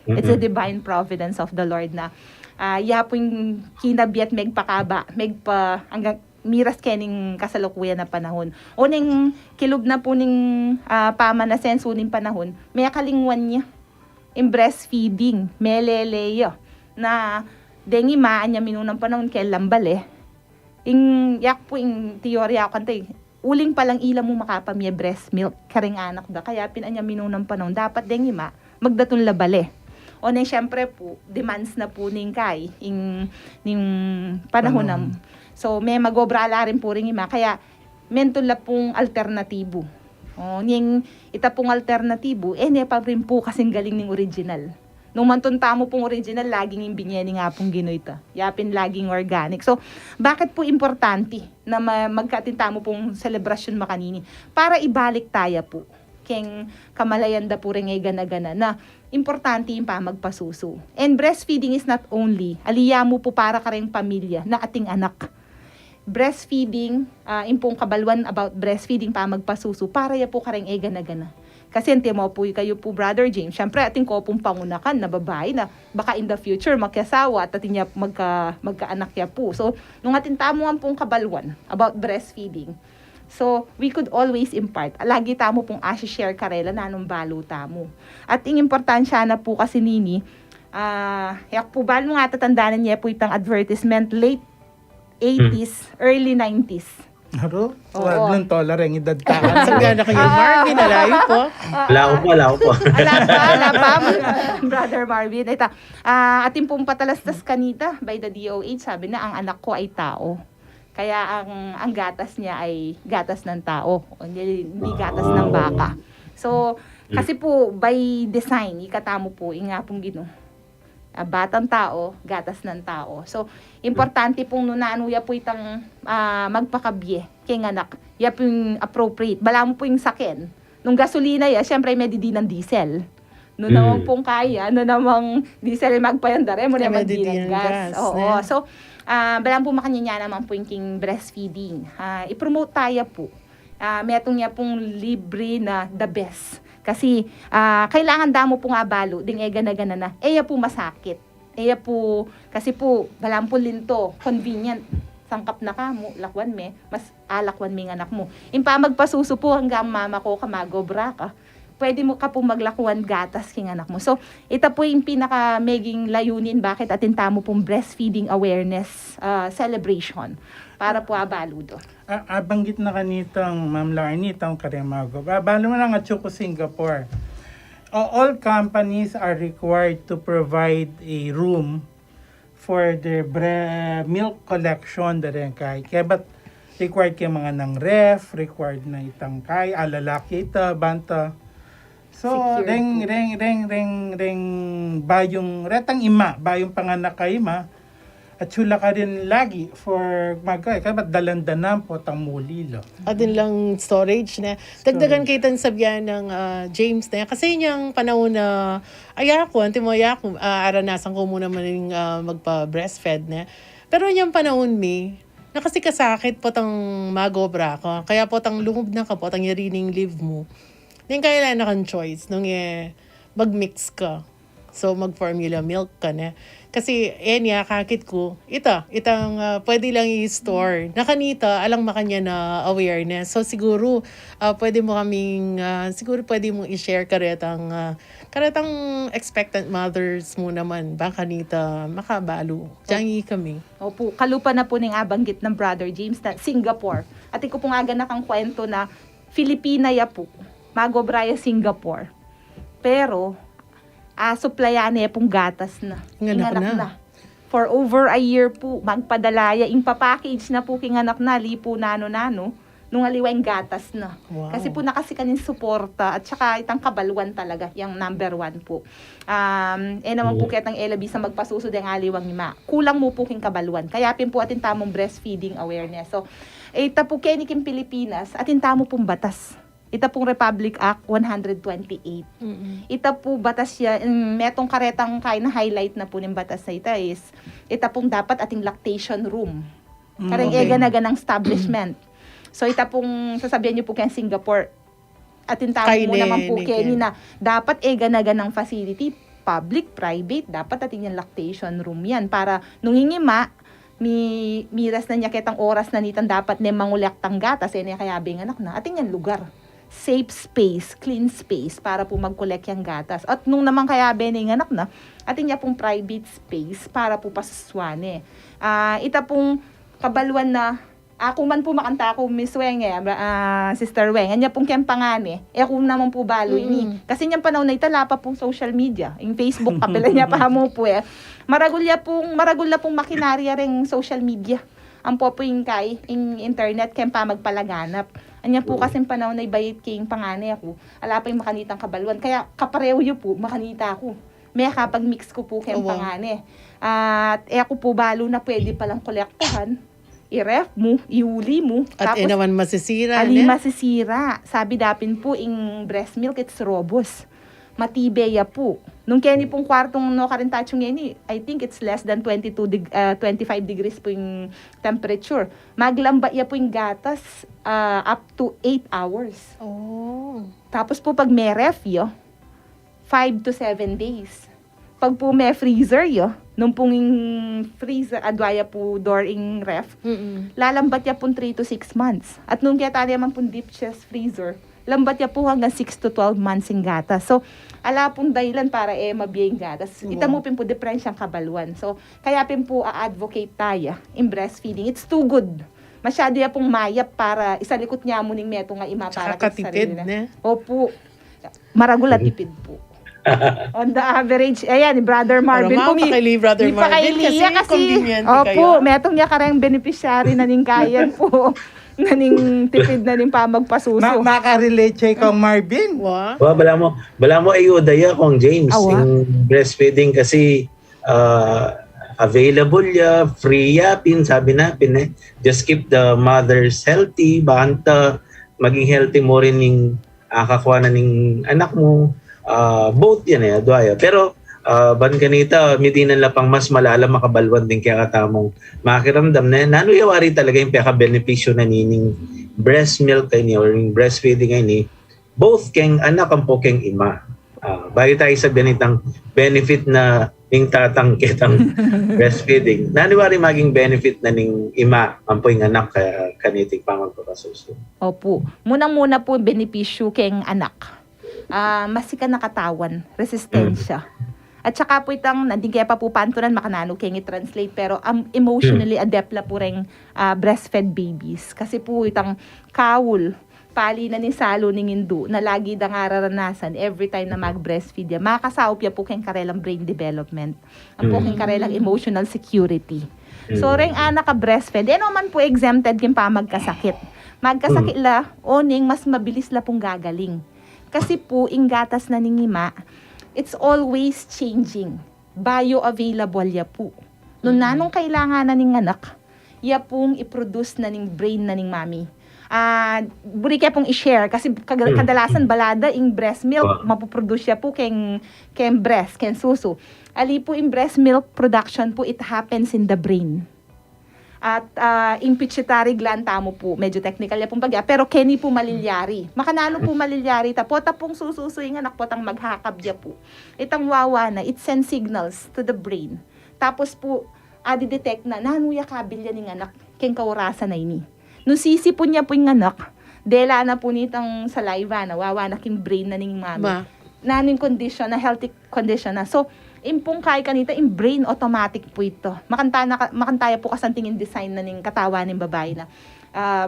It's a divine providence of the Lord na, ah, ya pu ing kinabiat megpakaba, megpa-, anggang miras kening kasalukuyan a panahun. O neng kilub na pu ning, ah, pamanasensu ning panahun, mekalingwan ya ing breastfeeding, melele ya. Na deng ima, anya minunang panahun, keng lambale. Ing, yak pu ing teorya ku kanita, uling palang ila mu makapamie breast milk kareng anak da. Kaya pin anya minunang panahun, dapat deng ima, magdatun la bale. O neng, siyempre pu, demands na pu ning kai, ing, ning panahun na. So, me mag-obra la rin pu ring ima. Kaya, mentun la pung alternatibu. O, ning ita pung alternatibu, e ne pa rin pu kasing galing ning original. Nung mantun tamu pung original, laging ing binye ning Apung Ginu ita. Ya pin laging organic. So, bakit pu importante na ma-, magkatin tamu pung selebrasyun makanini? Para ibalik taya pu keng kamalayan da pu reng e gana-gana na importante ing pamagpasusu. And breastfeeding is not only, ali ya mu pu para kareng pamilya na ating anak. Breastfeeding, ah, ing pung kabaluan about breastfeeding, pamagpasusu, para ya pu kareng e gana-gana. Kasi ante mu pu, kayu pu, Brother James, siyempre, atin ko pung pangunakan na babai na, baka in the future, makiasawa, at atin ya magka-, magkaanak ya pu. So, nung atin tamu ngan pung kabaluan about breastfeeding, so, we could always impart. Lagi tamu pung asi-share karela nanung balu tamu. At ing importansya na pu kasi nini, ah, yak pu balu nung atatandanan ye pu itang advertisement, late eighties, early nineties. Aro? Oo. Wag nang tola reng edad ta. Sangga na kayu, Marvin, alayu pu. Ala ku pu, ala ku pu. Ala pa, ala pa, Brother Marvin. Ita, ah, atin pung patalastas kanita, by the D O H, sabi na, ang anak ko ay tao. Kaya ang, ang gatas niya ay gatas ng tao, hindi, hindi gatas ng baka. So, kasi pu, by design, ikatamu pu, ing Apung Ginu, Ah, batang tau, gatas nang tau. So, importante pung nung nanu ya pu itang, ah, magpakabie keng anak, ya pu ing appropriate. Balamu pu ing saken, nung gasolina ya, siyempre, me didinan diesel. Nung naman pung kaya, nung namang diesel ing magpayandar e, mu naman dinan gas. Oo. So, ah, balamu pu makanyan ya naman pu ing king breastfeeding. Ah, i-promote taya pu. Ah, metung ya pung libre na the best. Kasi, ah, kailangan da mu pung abalu ding e gana-gana na, e ya pu masakit. E ya pu, kasi pu, balamu pu linto, convenient. Sangkap na ka mu, lakwan me, mas alakwan me ing anak mu. Ing pamagpasusu pu, anggang mama ko, kamagobra ka, pwede mu ka pu maglakwan gatas king anak mu. So, ita pu ing pinaka meging layunin bakit atin tamu pung breastfeeding awareness, ah, celebration para pu abalu do. A-, abanggit na kanitang Ma'am Larnie, itang kareng magobra. Abalu mu nang atsu ku Singapore. A-, all companies are required to provide a room for their bre-, milk collection, da reng kai. Kaya ba't required keng manganang ref, required na itang kai, a lalaki ita, banta. So, reng, reng, reng, reng, reng, bayung, retang ima, bayung panganak a ima, atsu la karin lagi for magkai, kaya ba't dalan-dalan potang muli la. Atin lang storage na. Dagdagan kaya itang sabian nang, ah, James na. Kasi inyang panaun na, ay aku, anti mo, ay aku, ah, aranasan ku mu naman ing, ah, magpa-breastfed na. Pero inyang panaun mi, na kasi kasakit potang magobra ka. Kaya potang lungub na ka, potang yari ning leave mu. Ning kailangan na kang choice, nung e, mag-mix ka. So, mag-formula milk ka na. Kasi, e, nya, akakit ku, ita, itang, ah, pwede lang i-store. Na kanita, alang makanyan na awareness. So, siguru, ah, pwede mu kaming, ah, siguru pwede mu i-share karetang, ah, karetang expectant mothers mu naman. Bang kanita, makabalu. Diyan kami. Opu, kalupa na pu ning abanggit nang Brother James na Singapore. Atin ku pung aganakang kwento na Filipina ya pu. Magobra ya Singapore. Pero, ah, suplayan ne pung gatas na. Ing anak na. For over a year pu, magpadala ya, ing pa-package na pu king anak na, ali pu nanu-nanu, nung aliwa ing gatas na. Kasi pu nakasikan ing suporta, at saka itang kabaluan talaga, yang number one pu. Um, e naman pu ketang e la bisang magpasusu deng aliwang ima. Kulang mu pu king kabaluan. Kaya pin pu atin tamung breastfeeding awareness. So, ita pu keni king Pilipinas, atin tamu pung batas. Ita pung Republic Act one hundred twenty-eight. Ita pu batas ya, mm, metung karetang kai na highlight na pu ning batas a ita is, ita pung dapat ating lactation room. Kareng e gana-ganang establishment. So, ita pung sasabian yu pu keng Singapore, atin tamu mu naman pu keni na dapat e gana-ganang facility, public, private, dapat atin yang lactation room yan. Para nung ing ima, mi-, miras na nya ketang oras na nitang dapat ne mangulektang gatas, e ne kayabe ing anak na, atin yang lugar. Safe space, clean space, para pu mag-collect yang gatas. At nung naman kayabe ne ing anak na, atin ya pung private space para pu pasusuan ne. Ah, ita pung kabaluan na, aku man pu makanta ku, Miss Weng, e, ah, Sister Weng, anya pung keng pangane, e ku naman pu balu ini. Kasi inyang panaun na ita, ala pa pung social media, ing Facebook, kapilan ya pa mu pu, e. Maragul ya pung, maragul la pung makinarya reng social media. Ampo pu ing kai, ing internet, keng pamagpalaganap. Anya pu kasing panaun na ibayit ke ing pangane ku, ala pa ing makanitang kabaluan. Kaya kaparehu yu pu, makanita ku. Mekapag-mix ku pu keng pangane. At e ku pu balu na pwede palang kolektahan. I-ref mu, iuli mu. At e naman masisira, ali ne? Masisira. Sabi da pin pu, ing breast milk, it's robust. Matibe ya pu. Nung keni pung kwartung nukarin tachu ngeni, I think it's less than twenty-two deg-, ah, twenty-five degrees pu ing temperature. Maglambat ya pu ing gatas, ah, up to eight hours. Oh. Tapos pu pag me-ref yu, five to seven days. Pag pu me-freezer yu, nung pung ing freezer, adwa ya pu door ing ref, lalambat ya pung three to six months. At nung keta ne man pung deep chest freezer, lambat ya pu hanggang six to twelve months ing gatas. So, ala pung dahilan para e mabie ing gatas. Ita mu pin pu, diperensyang kabaluan. So, kaya pin pu a-advocate taya ing breastfeeding. It's too good. Masyadu ya pung mayap para isalikut nya mu ning metung a ima para keng sarili na. Opu. Maragul a tipid pu. On the average, ayan, ni Brother Marvin pu, mi-, pakaili Brother Marvin kasi convenient. Opu, metung ya kareng beneficiary na ning kayan pu. Na ning tipid na ning pamagpasusu. Ma-, makarelate siya kang Marvin. Wa, balamu, balamu ayuda ya kang James. Ing breastfeeding kasi ah, available ya, free ya pin, sabi na pin, eh. Just keep the mothers healthy, banta maging healthy mu rin ing, ah, kakuanan ning anak mu. Ah, both yan, eh, adua ya. Pero, ah, ban kanita, mitinan la pang mas malalam a kabaluan ding kekatamung makiramdam, ne? Nanu ya wari talaga ing pekabenepisyu na nining breast milk a ini or ning breastfeeding a ini, both keng anak ampo keng ima. Ah, bayu tayu sabian itang benefit na ning tatang ketang breastfeeding, nanu wari maging benefit na ning ima ampo ing anak ka-, kaniting pamagpapasusu? Opu. Munang-muna pu, benepisyu keng anak. Ah, masikan a katawan, resistensya. At saka pu itang, nandin ke pa pu pantunan, makananu keng i-translate, pero, um, emotionally adept la pu reng, ah, breastfed babies. Kasi pu itang kaul, pali na ning salu ning indu na lagi dang araranasan every time na mag-breastfeed ya, makasaup ya pu keng karelang brain development. Ampo keng karelang emotional security. So, reng anak a breastfed, e no man pu exempted keng pamagkasakit. Magkasakit la, oning mas mabilis la pung gagaling. Kasi pu, ing gatas na ning ima, it's always changing. Bioavailable ya pu. Nung nanung kailangan na ning anak, ya pung i-produce na ning brain na ning mami. Ah, buri ke pung i-share kasi kaga-, kadalasan balada ing breast milk, mapuproduce ya pu keng, keng breast, keng susu. Ali pu ing breast milk production pu, it happens in the brain. At, ah, ing pituitary gland tamu pu, medyo technical ya pung pagya, pero keni pu malilyari. Makananu pu malilyari ita? Pota pung sususu ing anak, potang maghakab ya pu. Itang wawa na, it sends signals to the brain. Tapos pu, adi-detect na, nanu ya kabil ya ning anak keng kaurasan a ini. Nung sisipun ya pu ing anak, dela na pu nitang saliva na, wawa na king brain na ning mami. Nanu ing condition na, healthy condition na. So, ing pung kai kanita, ing brain automatic pu ita. Makanta na ka-, makanta ya pu kasanting ing design na ning katawan ning babai na. Ah,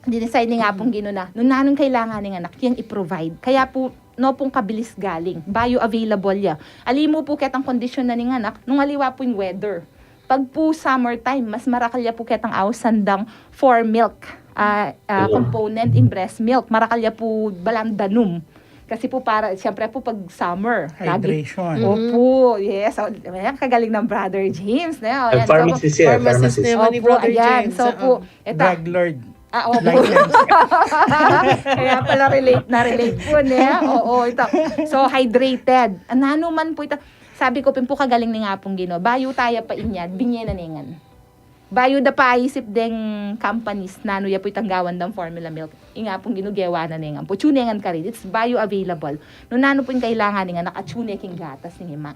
dinesign ning Apung Ginu na, nung nanung kailangan ning anak, yang i-provide. Kaya pu, no pung kabilis galing, bioavailable ya. Ali mu pu ketang kondisyon na ning anak, nung aliwa pu ing weather. Pag pu summertime, mas marakal ya pu ketang ausan dang fore milk, ah, ah, component in breast milk. Marakal ya pu balang danum. Kasi pu para, siyempre pu pag summer, lagi. Hydration. Opo, yes. O, ayan, kagaling ng Brother James, ne? O, ayan, so, pharmacist siya, pharmacist. Pharmacist naman ni Brother James. So, pu, drug lord. Ah, opo. Kaya pala relate na relate pu, ne? Oo, ita. So, hydrated. Nanu man pu ita. Sabi ku pin pu, kagaling ning Apung Ginu. Bayu taya pa inyad, binye na ne ngan. Bayu da pa isip deng companies, nanu ya pu itang gawan dang formula milk. Ing Apung Ginu gewa na ne ngan pu. Atyu ne ngan karin. It's bioavailable. Nung nanu pu ing kailangan ning anak, atyu ne king gatas ning ima.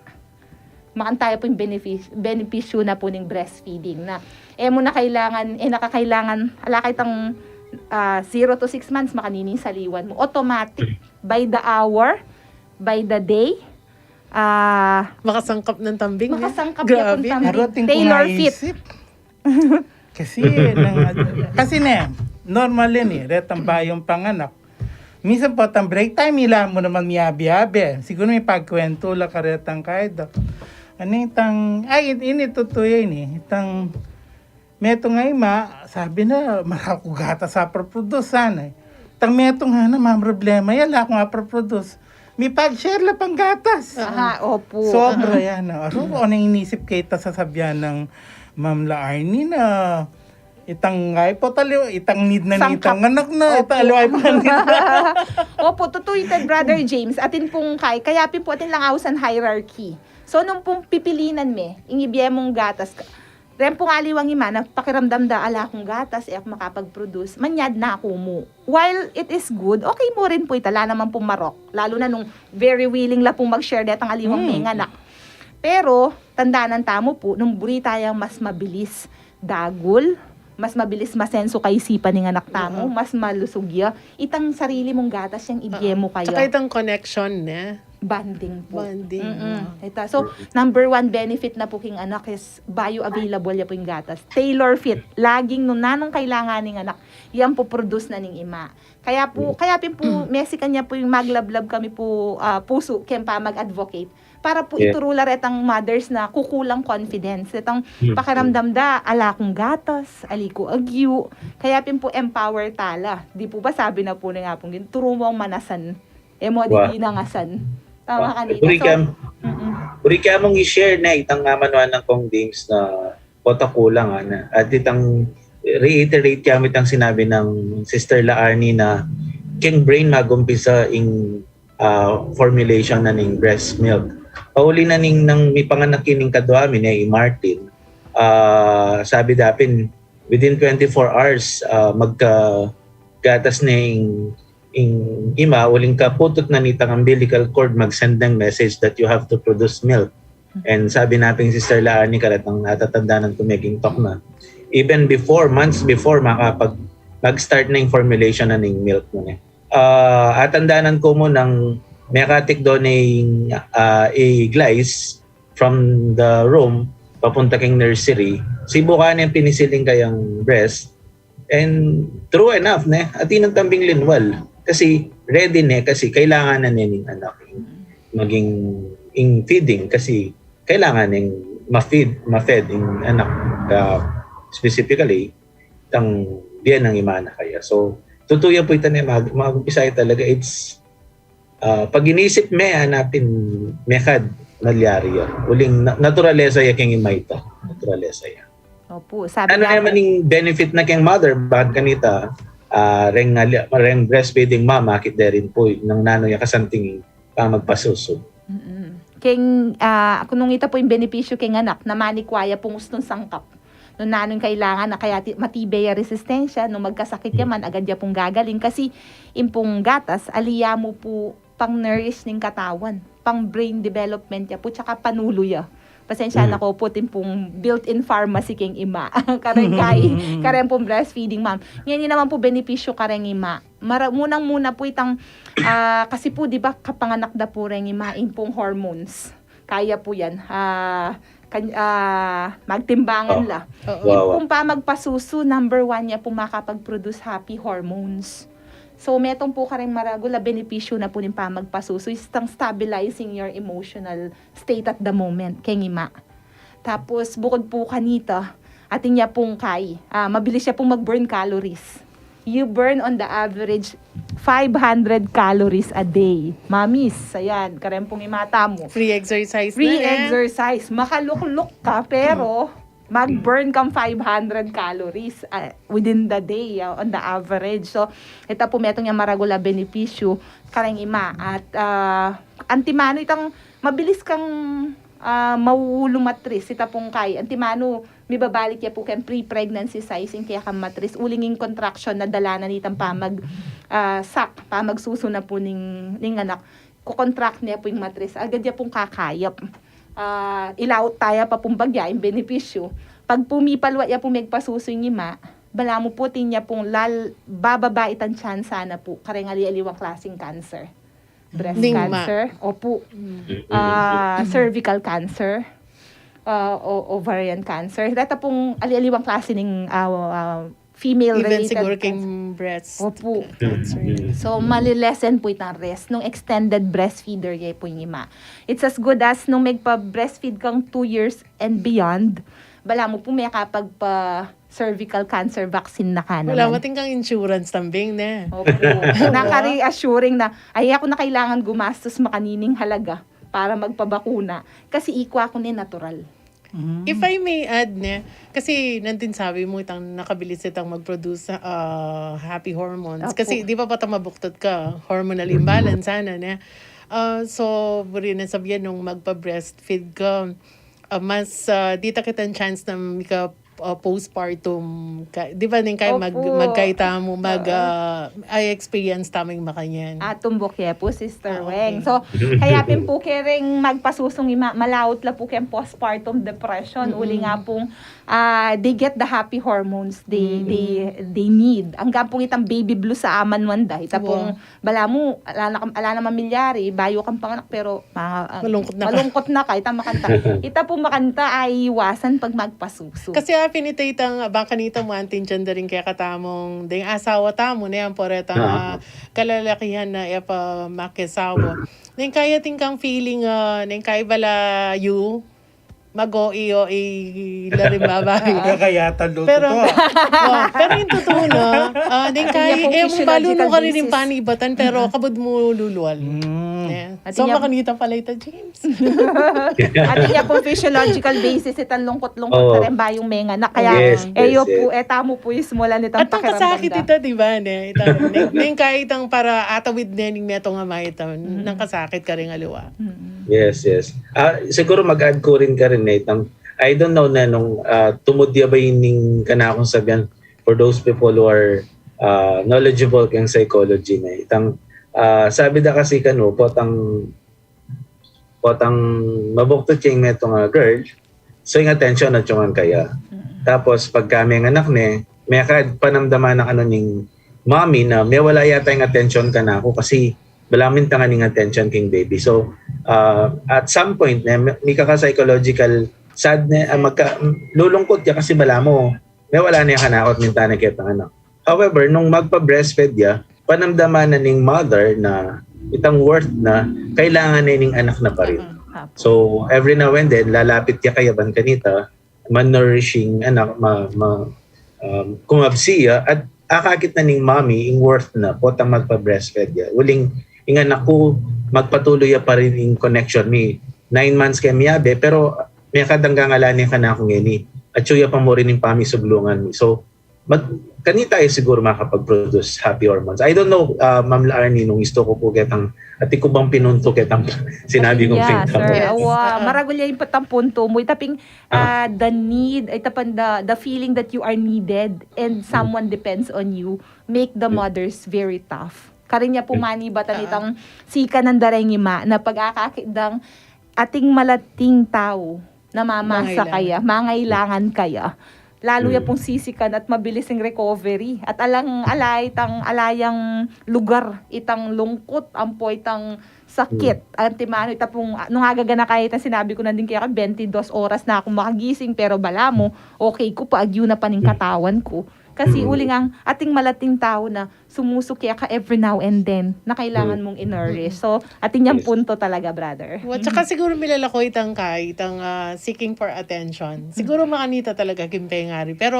Makanta ya pu ing benefi-, benepisyu na pu ning breastfeeding na. E mu na kailangan, e na ka kailangan, ala ka itang, ah, zero to six months, makanini ing saliwan mu. Automatic. By the hour, by the day, ah, makasangkap nang tambing niya. Makasangkap ya pung tambing. Tailor fit. Kasi, nang, kasi ne, normal yan e, retang bayung panganak. Minsan pu, tang break time, ila mu naman miyabi-yabi. Siguru mipagkwentu la karetang kay Doc. Ani itang, ay, ini tutu ya ini. Itang, metung a ima, sabi na, marakal ku gatas a pro-produce, sana e. Itang metung a ina, mamroblema ya, ala kung a pro-produce. Mipag-share la pang gatas. Aha, opo. Sobra yan, a. Aru, o nang inisip ke ita, sasabian nang Ma'am La Arnie na itang, ay pu, taliwa, itang need na nitang anak na, itang aliwa pu need na. Opo, tutu ita, Brother James. Atin pung kay, kaya pin pu atin lang ausan hierarchy. So, nung pung pipilinan me, ing ibie mung gatas, ka-, ren pung aliwang ima na pakiramdam da, ala kung gatas, e aku makapag-produce, manyad na aku mu. While it is good, okay mu rin pu ita, ala naman pung marok. Lalo na nung very willing la pung mag-share detang aliwang menganak. Pero, tandanan tamu pu, nung buri tayang mas mabilis dagul, mas mabilis masenso kaisipan ning anak tamu, mas malusug ya, itang sarili mung gatas yang ibie mu kaya. Tsaka itang connection, ne? Bonding pu. Bonding, mm-mm. Ita. So, number one benefit na pu king anak is bioavailable ya pu ing gatas. Tailor fit. Laging nung nanung kailangan ning anak, yang pu-produce na ning ima. Kaya pu, kaya pin pu, mesikan ya pu ing maglablab kami pu, ah, pusu, keng pamag-advocate. Para pu ituru la retang mothers na kukulang confidence. Retang pakiramdam da, ala kung gatas, ali ku agyu. Kaya pin pu empower tala. Di pu ba sabi na pu ning Apung Ginu, turu mu ang manasan. E mu a di dinangasan. Tama kanita. Buri ke, mm-mm, Buri ka mung i-share ne itang amanuan nang Kong James na pota kulang, ana. At itang reiterate kami itang sinabi nang Sister La Arnie na keng brain magumpisa ing, ah, formulation na ning breast milk. Pauli na ning nang mipanganak ining kadwa mi ne, i Martin, ah, sabi dapin, within twenty-four hours, ah, magkagatas ne ing, ing ima, uling kaputut na nitang umbilical cord, mag-send neng message that you have to produce milk. And sabi na pin Sister La Arnie, karetang atatandanan ku, meging tok na. Even before, months before, makapag, mag-start na ing formulation na ning milk na ne. Ah, atandanan ku mu nang mekatik do ne ing, ah, i Glyce from the room papunta keng nursery. Sibukan ne ing pinisil ing kayang breast. And true enough, ne, atin nang tambing linwal. Kasi ready ne, kasi kailangan na ne ning anak maging ing feeding, kasi kailangan ning ma-feed, ma-fed ing anak, ah, specifically, tang biye nang ima na kaya. So, tutu ya pu ita ne, mag-, mag-umpisa ya talaga, it's, ah, pag inisip me, hanapin, mekad, nalyari ya. Uling na-, naturalesa ya keng ima ita. Naturalesa ya. Opu, sabi Ano nga naman ing benefit na keng mother, bakit kanita, ah, reng, ali-, reng breastfeeding mom, akit de rin pu, nang nanu ya kasanting pamagpasusu. Mm-mm. Keng, ah, kunung ita pu ing benepisyu keng anak, na manikwa ya pung ustung sangkap. Nung nanu ing kailangan na kaya ti-, matibe ya resistensya, nung magkasakit ya man, agad ya pung gagaling. Kasi, ing pung gatas, ali ya mu pu pang-nourish ning katawan, pang-brain development ya pu, tsaka panulu ya. Pasensya na ko pu, atin pung built-in pharmacy keng ima. Kareng kai, kareng pung breastfeeding mom. Ngeni naman pu benepisyu kareng ima. Mara-, munang-muna pu itang, ah, kasi pu, di ba, kapanganak da pu reng ima, ing pung hormones. Kaya pu yan. Ah, kan-, ah, magtimbangan la. Oo. Ing pung pamagpasusu, number one ya pu makapag-produce happy hormones. So, metung pu kareng maragul a benepisyu na pu ning pamagpasusu, is itang stabilizing your emotional state at the moment, keng ima. Tapos, bukod pu kanita, atin ya pung kai, ah, mabilis ya pung mag-burn calories. You burn on the average five hundred calories a day. Mamis, ayan, kareng pung ima tamu. Free exercise na, eh. Free exercise. Makalukluk ka, pero mag-burn kang five hundred calories, ah, within the day, ah, on the average. So, ita pu metung yang maragul a benepisyu kareng ima. At, ah, antimanu itang mabilis kang, ah, maulu matris, ita pung kai. Antimanu, mibabalik ya pu keng pre-pregnancy size ing kekang matris. Uling ing contraction na dala na nitang pamag, ah, sak, pamagsusu na pu ning, ning anak. Ko-contract ne pu ing matris, agad ya pung kakayap. Ah, ilaut taya pa pung bagya ing benepisyu. Pag pu mipalwat ya pung megpasusu ing ima, balamu pu atin ya pung lal-, bababa itang tsansa na pu kareng ali-aliwang klaseng cancer. Breast cancer, opu. Ah, cervical cancer, ah, o-, ovarian cancer. Deta pung ali-aliwang klase ning, ah, ah, female related cancer. Even siguro keng breast cancer. Opu. So, malilesen pu itang risk nung extended breastfeeder ya pu ing ima. It's as good as nung megpa-breastfeed kang two years and beyond, balamu pu mekapagpa-cervical cancer vaccine na ka naman. Wala, atin kang insurance tambing, ne? Opu. Naka-reassuring na, ay, aku na kailangan gumastos makanining halaga para magpabakuna. Kasi ikwa ku ne natural. If I may add, ne, kasi nandin sabi mu itang nakabilis itang mag-produce, ah, happy hormones. Opu. Kasi di ba, pota mabuktut ka, hormonal imbalance sana, ne? Ah, so, buri na sabian nung magpa-breastfeed ka, ah, mas, ah, dita kitang chance na mika, ah, postpartum ka, di ba, ning kai mag-, magkaita mu, mag, ah, I experience tamu ing makanyan. Ah, tumbuk ya pu, Sister Weng. So, kaya pin pu kareng magpasusung ima, malaut la pu keng postpartum depression, uling nga pung, ah, they get the happy hormones they, they, they need. Anggang pung itang baby blues a amanuan da, ita pung balamu, ala na, ala na mamilyari, bayu kang panganak, pero ma-, ah, malungkut na ka. Malungkut na ka, ita makanta. Ita pung makanta, aiwasan pag magpasusu. Kasi apin ita itang, bang kanita mu anting gender ing kekatamung, deng asawa tamu, ne, ampo retang, ah, kalalakihan na e pa makiasawa. Neng kai atin kang feeling, ah, neng kai balayu, Mag-o-i-o-i la ring babai. Kaya talu Pero, to. Oh, pero ing tutu na, ah, deng Atin ya kaya, pung eh, physiological balu mu karin ing basis. Panibatan, pero kabud mu lulual. Mm. Eh, Atin so, ya makanita pala ita, James. Atin ya pung physiological basis, itang lungkut-lungkut Oo. na rin ba yung menganak? Kaya, Yes, eh, yes, yo pu, yes. eh, tamu pu ismu la nitang At nang kasakit pakiramdam da. Ita, di ba, ne? Ita, ne, neng kaya itang para atawid ne ning metung a maitang, Mm. nang kasakit karing aliwa. Mm. Yes, yes. Ah, siguro mag-add ku rin karin, ne, itang, I don't know ne nung, ah, tumud ya ba ining kanakung sabian for those people who are, ah, knowledgeable keng psychology, ne. Itang, ah, sabi da kasi kanu, potang, potang mabuktut ya ing metung a girl, so ing attention atiu ngan kaya. Mm. Tapos, pagka menganak ne, mekad panamdaman na kanu ning mommy na mewala yata ing attention kanaku kasi balamu ing tanga ning attention king baby. So, ah, at some point, ne, mi-, mika ka psychological sad ne, ah, magka-, lulungkut ya kasi balamu mewala ne kanaku at minta ne ketang anak. However, nung magpa-breastfeed ya, panamdaman na ning mother na itang worth na kailangan ne ning anak na pa rin. Mm, apo. So, every now and then, lalapit ya kaya ban kanita, ma-nourishing anak, ma-, ma-, um, kumabsi ya, at akakit na ning mommy, ing worth na, potang magpa-breastfeed ya. Uling, ing anak ku, magpatuloy ya pa rin ing connection mi. Nine months kaya miyabe, pero mekad anggang ala ne kanaku ngeni. Atiu ya pa mu rin ing pamisuglungan mi. So, mag-, kanita ya siguro makapag-produce happy hormones. I don't know, ah, Ma'am Arnie, nung istu ku pu ketang, atin ku bang pinuntu ketang sinabi kung Yeah, pinta sir. mo? Yes. Awa, Ah. maragul ya ing patang puntu mu. Ita pin, Ah. ah, the need, ita pin the, the feeling that you are needed and Mm. someone depends on you make the Mm. mothers very tough. Karin ya pu Mm. manibatan Ah. itang sikanan da reng ima na pag-akakit dang atin malating tau na mamasa Mangailangan. kaya, mangailangan kaya. Lalu ya Mm. pung sisikan at mabilis ing recovery. At alang, ala itang, ala yang lugar, itang lungkut, ampo itang sakit. Mm. Antimanu, ita pung, nung agaganaka kaya itang sinabi ku na din kaya, bente dos oras na akung makagising, pero balamu, okay ku pa, agyu na pa ning Mm. katawan ku. Kasi Mm. uling atin malating tau na sumusuke ka every now and then na kailangan Mm. mung i-nourish. Mm. So, atin yang Yes. punto talaga, brother. At saka siguro milalaku itang ka, itang, ah, seeking for attention. Siguro makanita talaga king pengari. Pero,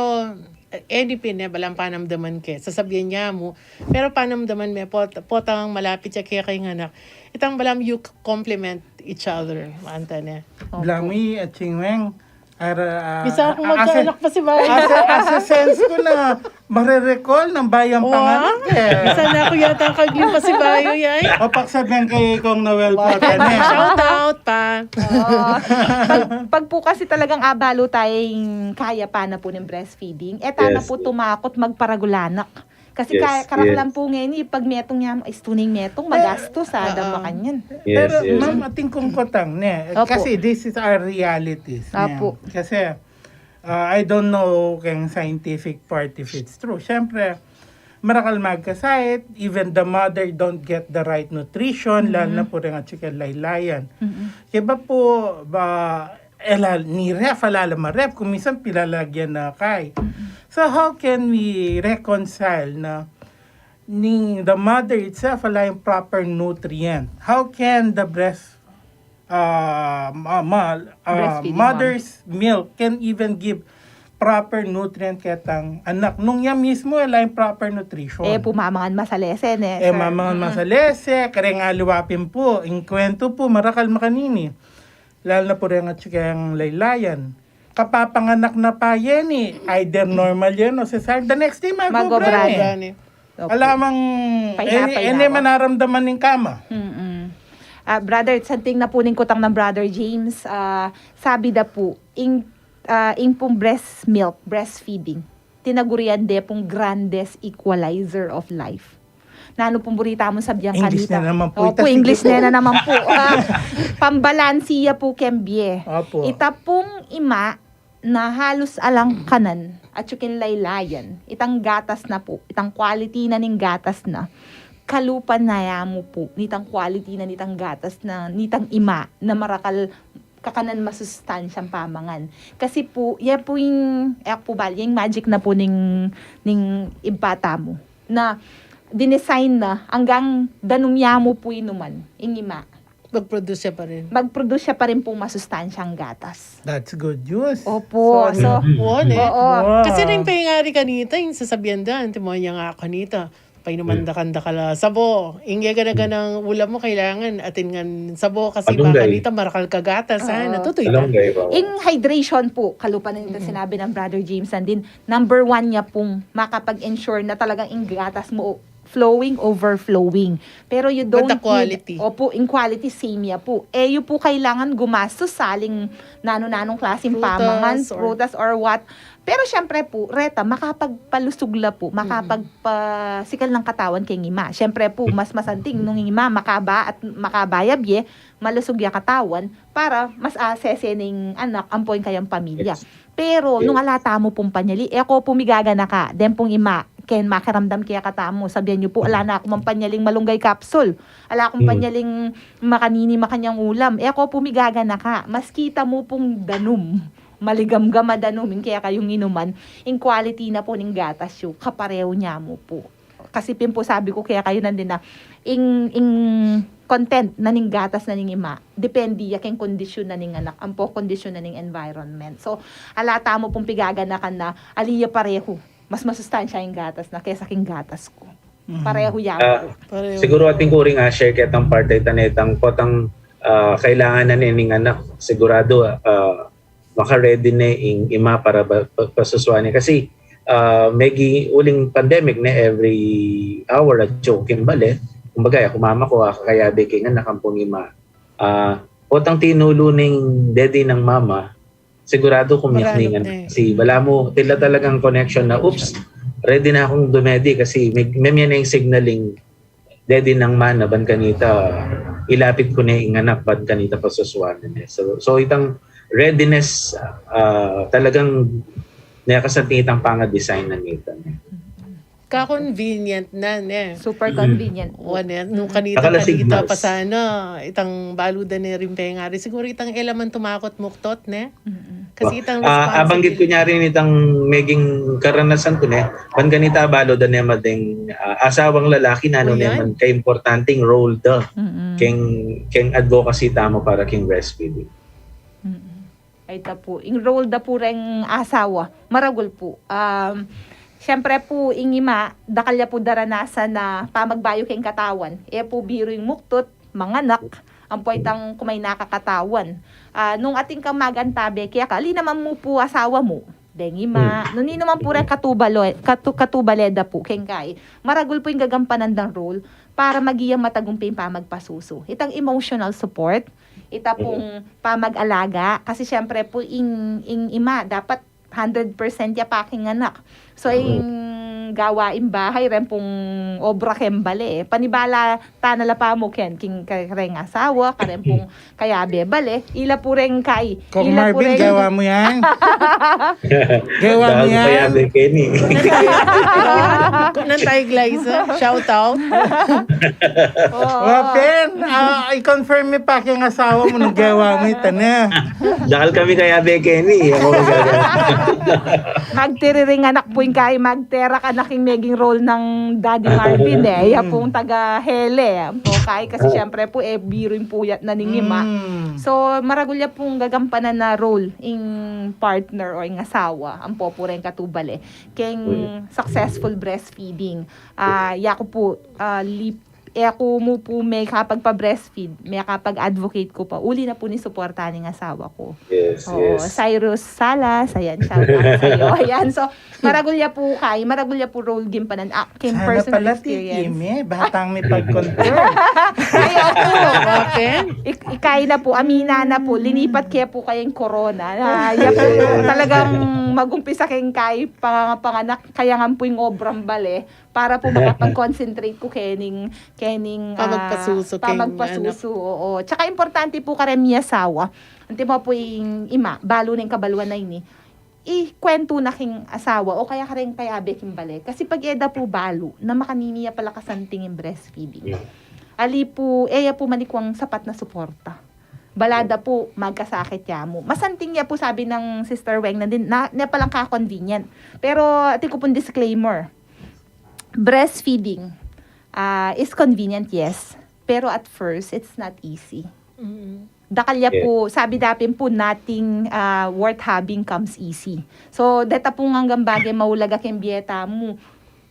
eh, any pin, eh, balang panamdaman ke. Sasabian ya mu. Pero panamdaman me, pot-, potang malapit ya keka ing anak. Itang balang you compliment each other. Manta ne. Opo. Balamu, atiu ngan, Ara, ah, Bisa akung as a, magkaanak pa si Bayo. as a, as a sense ku na mare-recall nang bayang Wa? panganak, eh. Bisa na ku yata kagli pa si Bayo, yay. O, paksabian kay Kong Noel Wa? Pota, ne. Shout out pa. Oo. Pag, pag pu kasi talagang abalu tayang kaya pa na pu ning breastfeeding, e ta na Yes, pu yes. tumakut magparagul anak. Kasi Yes, ka-, yes. karaklan pu ngeni, pag metung ya, ay, tunay metung, magastos, ah, Ah, ah. damakan yan. Yes, Pero, yes. ma'am, atin kung kutang, ne? Opo. Kasi this is our realities, ne? Opo. Kasi, uh, I don't know kung scientific part if it's true. Siyempre, marakal magkasakit, even the mother don't get the right nutrition, Mm-hmm. lalo na pu reng atyu keng laylayan. Mm-mm. Kaya ba pu, ba, e la, ni ref, ala la maref, kung minsan pilalagyan na kay. Mm-mm. So how can we reconcile na ni the mother itself, ala yang proper nutrient? How can the breast, uh, ma-, ma-, uh, Breastfeeding mom. mother's milk can even give proper nutrient ketang anak? Nung ya mismu, ala yang proper nutrition. E pu mamangan masalese, ne, E sir? mamangan Mm-mm. masalese, kareng aliwa pin pu, ing kwentu pu, marakal makanini. Lalo na pu reng atyu keng laylayan. Kapapanganak na pa yeni, either normal yeni o cesarean. The next day, mag-obra ne. Mag-obra ne. Opo. Alamang, Pahinapay e, e na ne ako. manaramdaman ning kama. Mm-mm. Ah, brother, santing na pu ning kutang nang Brother James, ah, sabi da pu, ing, ah, ing pung breast milk, breastfeeding, tinagurian de pung grandest equalizer of life. Nanu pung buri tamung sabian English kanita? na naman po Opo, ita, sige English po. na, na naman po. Ah, pambalansi ya po keng bie. Opo. Ita pung ima na halus alang kanan, atyu keng laylayan, itang gatas na po, itang quality na ning gatas na, kalupa na ya mu po nitang quality na nitang gatas na nitang ima na marakal kakanan masustansyang pamangan. Kasi po, ya po ing, e ku po bal-, ya ing magic na po ning, ning Ibpa tamu. Na dinesign na, anggang danum ya mu po inuman, ing ima. Mag-produce siya pa rin. Mag-produce siya pa rin pong masustansyang gatas. That's good news. Opo. So, so, ano, one, eh. Oo. Wow. Kasi rin pa yung ari kanita, yung sasabihan da, antimo niya nga kanita, painuman da kang dakal a sabo. Ing gana-ganang ulam mu, kailangan atin ngan sabo kasi makanita marakal ka gatas, ha? Oo. Natutuy ka. Malunggay, oo. Ing hydration po, kalupa na nitang sinabi ng Brother James, and din, number one niya pong makapag-ensure na talagang ing gatas mu flowing, overflowing. Pero you don't need, opo, in quality, same ya po. E yu po kailangan gumastos sa aling nanu-nanung klaseng pamangan, prutas or what. Pero syempre po, reta, makapagpalusog la po, makapagpasikal ng katawan keng ima. Syempre po, mas masanting nung ing ima makaba at makaba ya bie, malusog ya katawan, para mas asese ning anak ampo ing kayang pamilya. Pero nung ala tamu pung panyali, e ko pu migaganaka, den pung ima, ken makiramdam kaya katamu, sabian yu pu, ala na ku mang panyaling malunggay capsule, ala kung panyaling makanini makanyang ulam, e ko pu migaganaka, maski tamu pung danum, maligamgam a danum, ing kaya kayung inuman, ing quality na pu ning gatas yu, kaparehu nya mu pu. Kasi pin pu sabi ku kaya kayu nandin na, ing, ing content na ning gatas na ning ima, depende ya keng kondisyon na ning anak, ampo kondisyon na ning environment. So, ala tamu pung pigaganakan na, ali ya parehu, mas masustansya ing gatas na kesa king gatas ku. Parehu ya. Ah, siguro atin ku ring, ah, share ketang parte, itang, itang potang, ah, kailangan na ne ning anak, sigurado, ah, maka-ready ne ing ima para ba, pa, pasusuan ne. Kasi, ah, megi uling pandemic ne, every hour at choking bale. Kumbaga, ya ku mama ku, ah, kakayabe king anak ampong ima. Ah, potang tinulu ning daddy nang mama, sigurado kumiyak ning anak. Kasi balamu, tila talagang connection na, oops, ready na kung dumedi kasi may, may, may na ing signaling daddy nang mana, ban kanita, ilapit ku ne ing anak, ban kanita pasusuanan ne. So, so itang readiness, ah, talagang nakasanting itang panga-design na nita ne. Ka-convenient na, ne? Super convenient po. Wan, ne? Nung kanita, kanita pa sana, itang balu da ne rin pengari. Siguro itang e la man tumakot muktot, ne? Kasi itang, ah, abanggit ku nya rin itang meging karanasan ku ne, ban kanita balu da ne madeng, ah, asawang lalaki nanu ne man kaimportanteng role da keng, keng advocacy tamu para keng breastfeeding. Ay ta pu, ing role da pu reng asawa, maragul pu. Um, siyempre pu, ing ima, dakal ya pu daranasan na pamagbayu keng katawan. E pu biru ing muktot, manganak, ampo itang kumainaka katawan. Ah, nung atin kang magantabe keka, ali naman mu pu asawa mu, deng ima, nung ninu man pu reng katubalo-, katu-, katubale da pu keng kai, maragul pu ing gagampanan dang role para maging matagumpe ing pamagpasusu. Itang emotional support, ita pung pamag-alaga, kasi siyempre pu ing, ing ima, dapat hundred percent ya pa king anak. So, ing gawaing bahay, ren pung obra keng bale, eh. Panibala ta na la pa mu ken, king ka-, kareng asawa, karen pung kayabe bale, ila pu reng kai, Kong ila pu Marvin, reng gawa mu yan? Gawa mu yan? Kayabe, Kenny. Nang tayo, Glyza, shout out. Oo. Wa, Pen, ah, i-confirm mi pa king asawa mu nung gawa mu ita na. Dakal kami kayabe, Kenny. Ako magagawa. Magtiriring anak pu ing kai, magterak anak ing meging role nang Daddy Marvin, eh. Ya pung taga-hele. O kai, kasi siyempre pu, eh, biru ing puyat na ning ima. So, maragul ya pung gagampanan na role ing partner o ing asawa, ampo pu reng katubale, keng successful breastfeeding. Ah, ya ku pu, ah, lip-, e ku mu pu mekapagpa-breastfeed, mekapag-advocate ku pa. Uli na pu ning suporta ning asawa ku. Yes, oo, yes. Cyrus Salas, ayan, shout out sa'yo. Ayan, so, maragul ya pu kai, maragul ya pu role gin panan, ah, king personal experience. Sana pala tikim, eh, batang may pag-control. Ay, opo. Bakit? Ik-, ikay na pu, amina na pu, linipat kaya pu kayang corona. Ah, ya pu, talagang mag-umpisa keng kai, pang-, panganak, kaya nga pu ing obrang bale, para pu makapag-concentrate ku kening, kening, ah, pamagpasusu, keng pamagpasusu, anak. Oo. Tsaka importante pu kareng miyasawa. Antimo pu ing ima, balu neng kabaluan na ini, ikwentu na king asawa o kaya kareng kayabe king bale. Kasi pag e da pu balu na makanini ya pala kasanting ing breastfeeding, ali pu, e ya pu manikwang sapat na suporta. Bala da pu magkasakit ya mu. Masanting ya pu, sabi nang Sister Weng nandin, na, na palang ka-convenient. Pero atin ku pung disclaimer, breastfeeding, ah, is convenient, yes. Pero at first, it's not easy. Mm. Dakal ya pu, sabi da pin pu, nothing, ah, worth having comes easy. So, deta pu ngan bage maulaga keng bie tamu.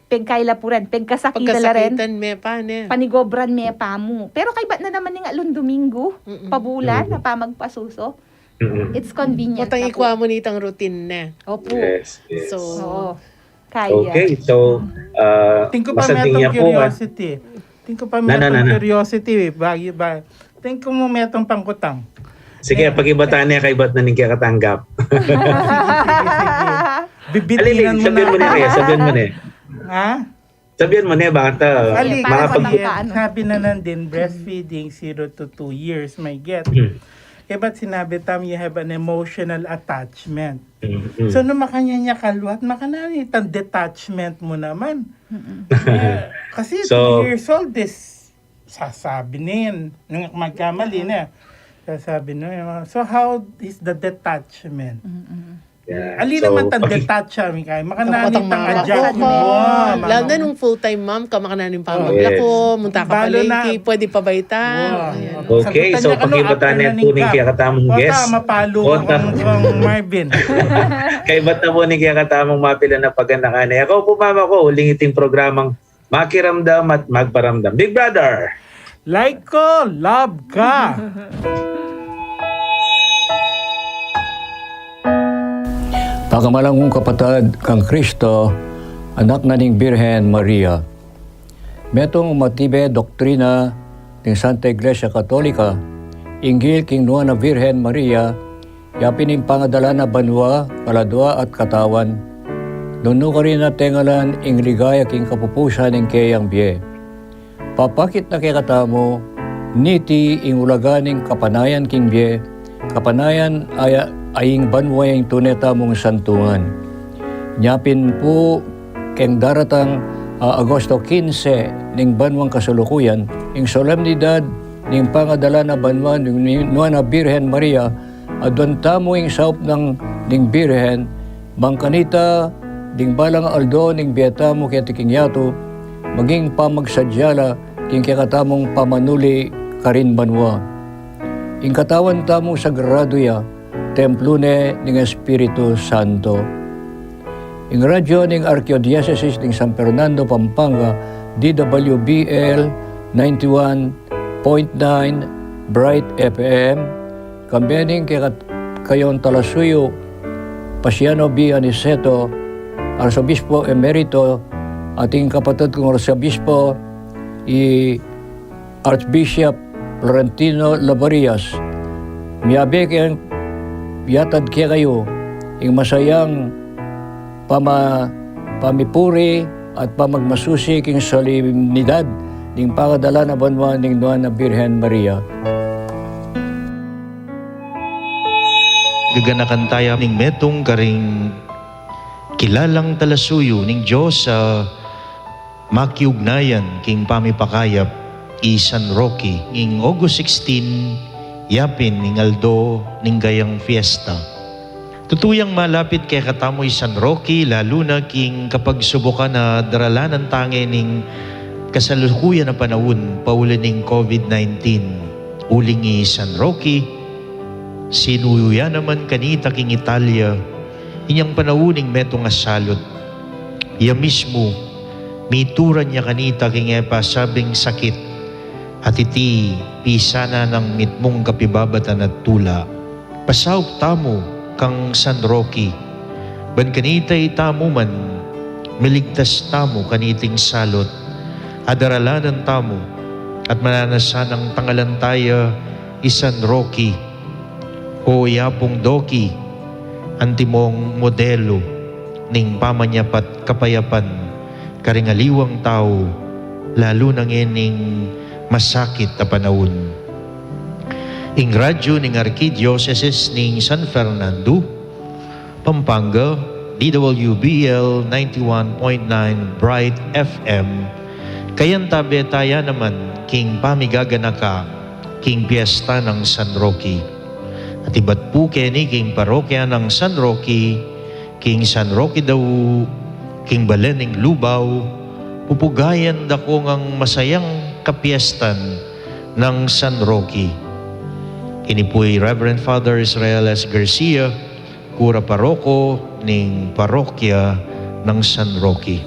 Pegkailapuran, pegkasakitan la rin. Pegkasakitan me pa, ne? Panigobran me pa mu. Pero kaybat na naman ning alung Domingo, mm-mm, pabulan, mm, na pamagpasuso. Mm-mm. It's convenient na pu. Ikwa mu nitang routine na. Opu. Yes, yes. So, oo. Kaya. Okay, so, uh, atin ku pa metong curiosity. Atin ku pa metong curiosity, bagi ba? Atin ku mu metong pangkutang. Sige, eh, pakibatan ne, kaybat na ning kekatanggap. Sige, sige. Bibitinan mu na. Sabian mu ne, sabian mu ne. Ha? Sabian mu ne, baka ta-, ali, baka kasi pag- sabi na nandin, breastfeeding, zero to two years, may get. Mm. Kaya ba't sinabi tam, you have an emotional attachment? Mm, mm. So, nung makanyan ya kaluat, makanyan itang detachment mu naman. Mm-mm. Eh, kasi so, two years old is, sasabi na yan. Nung magkamali na, sasabi na yan. So, how is the detachment? Mm-mm. Yeah. Ali so, naman tang paki- detach, ah, Mikay. Makanyan itang adjustment. Lalo na nung full-time mom ka, makanyan ing pamaglako, munta ka palengke, pwede pa ba ita? Ayan. Okay, so pakibatan ne pu ning kekatamung guest. Kota, mapalu kang Marvin. Kaybat na pu ning kekatamung mapilan a paganakan. E, ako pu, mama ko, uling iting programang Makiramdam at Magparamdam. Big Brother! Like ko, love ka! Pakamalan kung kapatad kang Kristo, anak na ning Birhen Maria. Metung matibe doktrina ning Santa Iglesia Katolika, inggil king Nuan a Birhen Maria, yapin ing pangadala na banua, kaladua at katawan. Nung nukarin na tengalan ing ligaya king kapupusan ning keyang bie. Papakit na kekatamu, niti ing ulaga ning kapanayan king bie, kapanayan a ing banua ing tune tamung santungan. Nyapin pu keng daratang, ah, Agosto kinse ning banuang kasalukuyan, ing solemnidad ning pangadala na banua ning Nuan a Birhen Maria, aduan tamu ing saup nang ning Birhen, bang kanita ding balang aldo ning bie tamu keti king yatu, maging pamagsadya la king kekatamung pamanuli karin banua. Ing katawan tamu sagradu ya, templo ne ning Espiritu Santo. Ing radyo ning Arkidiosesis ning San Fernando, Pampanga, D W B L ninety-one point nine Bright F M, kambe ning keka-, kayong talasuyu, Pasiano B. Aniceto, Arsobispo Emerito, ating kapatad kong Arsobispo, i Archbishop Florentino Laborias, miyabe keng yatad kekayu ing masayang pama-, pamipuri at pamagmasusi king solemnidad ning pangadala na banua ning Nuan a Birhen Maria. Gaganakan taya ning metung karing kilalang talasuyu ning Dios a makiugnayan king pamipakayap, i San Roque. Ing August sixteen, yapin ing aldo ning kayang fiesta. Tutu yang malapit kekatamu i San Roque, lalu na king kapagsubukan a daralanan ta ngening kasalukuyan a panaun, pauli ning COVID nineteen. Uling i San Roque, sinuyu ya naman kanita king Italia, inyang panaun ning metung a salut. Ya mismu, mituran ya kanita king e pasabing sakit, at iti pisanan nang mitmung kapibabatan at tula. Pasaup tamu kang San Roque, ban kanita itamu man, miligtas tamu kaniting salut, a daralanan tamu, at mananasan nang tangalan taya i San Roque, o Yapung Doki, antimong modelu ning pamanyapat kapayapan karing aliwang tau, lalu na ngening masakit a panaun. Ing radyu ning Arkidiosesis ning San Fernando, Pampanga, D W B L ninety-one point nine Bright F M, kayantabe taya naman king pamigaganaka king piesta nang San Roque. At ibat pu keni king parokya nang San Roque, king San Roque Dau, king Balen ning Lubao, pupugayan da ko ngang masayang kapiestan nang San Roque. Ini pu'y Reverend Father Israel S. Garcia, kura paroko ning parokya ng San Roque.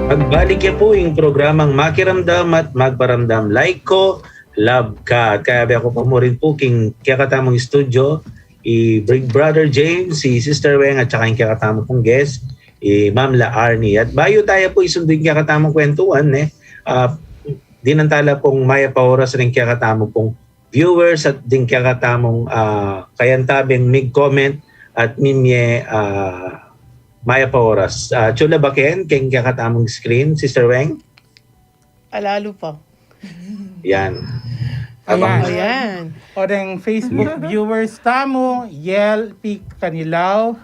Magbalik ya pu ing programang Makiramdam at Magparamdam. Like ko, love ka. At kayabe ku pa mu rin pu king kekatamung studio, i Big Brother James, si Sister Weng, at saka ing kekatamung pung guest, i Ma'am La Arnie. At bayu taya pu isundu ing kekatamung kwentuhan, ne? Ah, dinan tala pung mayap a oras ring kekatamung pung viewers at ding kekatamung, ah, kayantabeng mig-comment at mimye, ah, mayap a oras. Ah, chula ba ken, keng kekatamung screen, Sister Weng? Alalu pa. Yan. Ayan. Abang. Ayan. O deng Facebook viewers tamu, Yel P. Canilaw,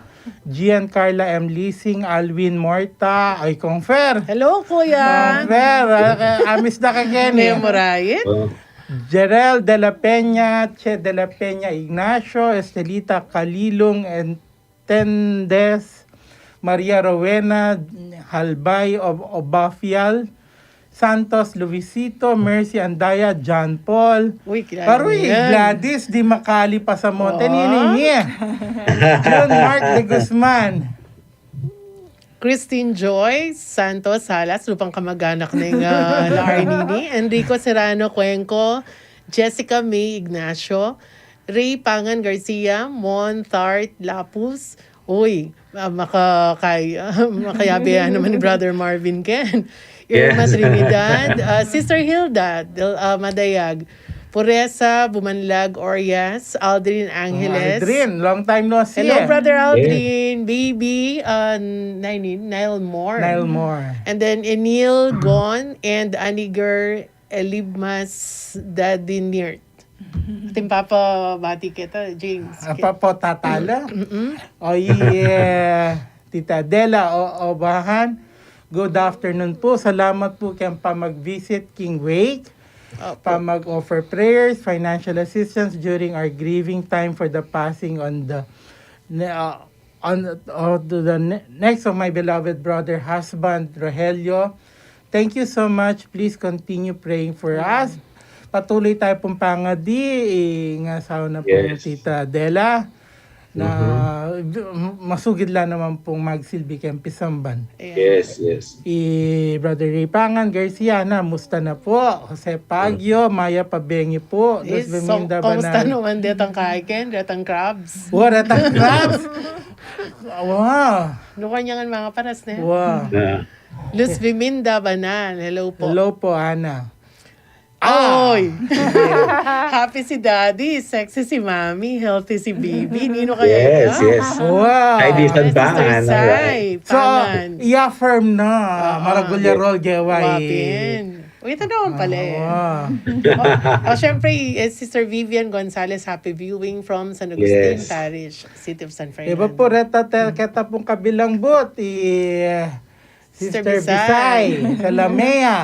Gian Carla M. Lising, Alwin Morta, ay, Kong Fer. Hello, Kuya. Kong Fer, ah, ah, amis da ka ken, eh. Memoraye. Oh. Jerel de la Peña, Che de la Peña Ignacio, Estelita Calilong, and Tendes, Maria Rowena Halbay of Obafial, Santos Luisito, Mercy Andaya, John Paul. Uy, kilala Karuy, niyan. Gladys, di makali pa sa Monte, Oo. Nini, ni. John Mark de Guzman. Christine Joy Santos Salas, lupang kamag-anak ning, ah, La Arnini. Enrico Serrano Cuenco, Jessica May Ignacio, Ray Pangan Garcia, Mon Thart Lapus. Uy, ah, maka-, kay-, makayabe ya naman ni Brother Marvin ken. Irma Yes. Trinidad, ah, Sister Hilda, Del-, ah, Madayag, Puresa Bumanlag Orias, Aldrin Oh, Angeles. Aldrin, long time no see, Hello, eh. Brother Yes. Aldrin, Baby, ah, Nine-, Nile Moore. Nile Moore. And then Enil Gon and Aniger Elibmas Dadinir. Atin papabati kita, James. Ah, papatatala? Mm-mm. O, i, eh, Tita Adela, o, Obahan. Good afternoon po. Salamat po keng pamag-visit king wake, Opo. Pamag-offer prayers, financial assistance during our grieving time for the passing on the, ne-, uh, on, uh, to the ne-, next of my beloved brother, husband, Rogelio. Thank you so much. Please continue praying for us. Patuloy tayo pong pangadi, eh, nga asawa na po Yes. Tita Adela, na Mhm. masugid la naman pong magsilbi keng pisamban. Ayan. Yes, yes. I Brother Ripangan Garcia na, musta na po? Jose Pagio, Mm. Maya Pabengi po. Yes, Luz so, Beminda kamusta Banal. Naman detang kaiken, detang crabs? Wa, detang crabs? Wa. Nukan niya nga mga paras na yan. Wa. Ah. Luz Beminda Banal, hello po. Hello po, Ana. Ah. Oy! Happy si Daddy, sexy si Mommy, healthy si Baby. Nino kaya Yes, ito? Yes. Wow. Hi, Bisan Hi, Sister Pangan, Sai, alright. So, Pangan. I-affirm na. Ah, Maragulya ah. Roll, G Y. Wapin. Uy, ito naman pala eh. Ah, wow. O, o, syempre, eh, Sister Vivian Gonzalez, happy viewing from San Agustin Yes. Parish, City of San Fernando. Iba po, reta te-, keta pong kabilang booth, i, Sister Sister Bisay. Bisay, sa Lamea.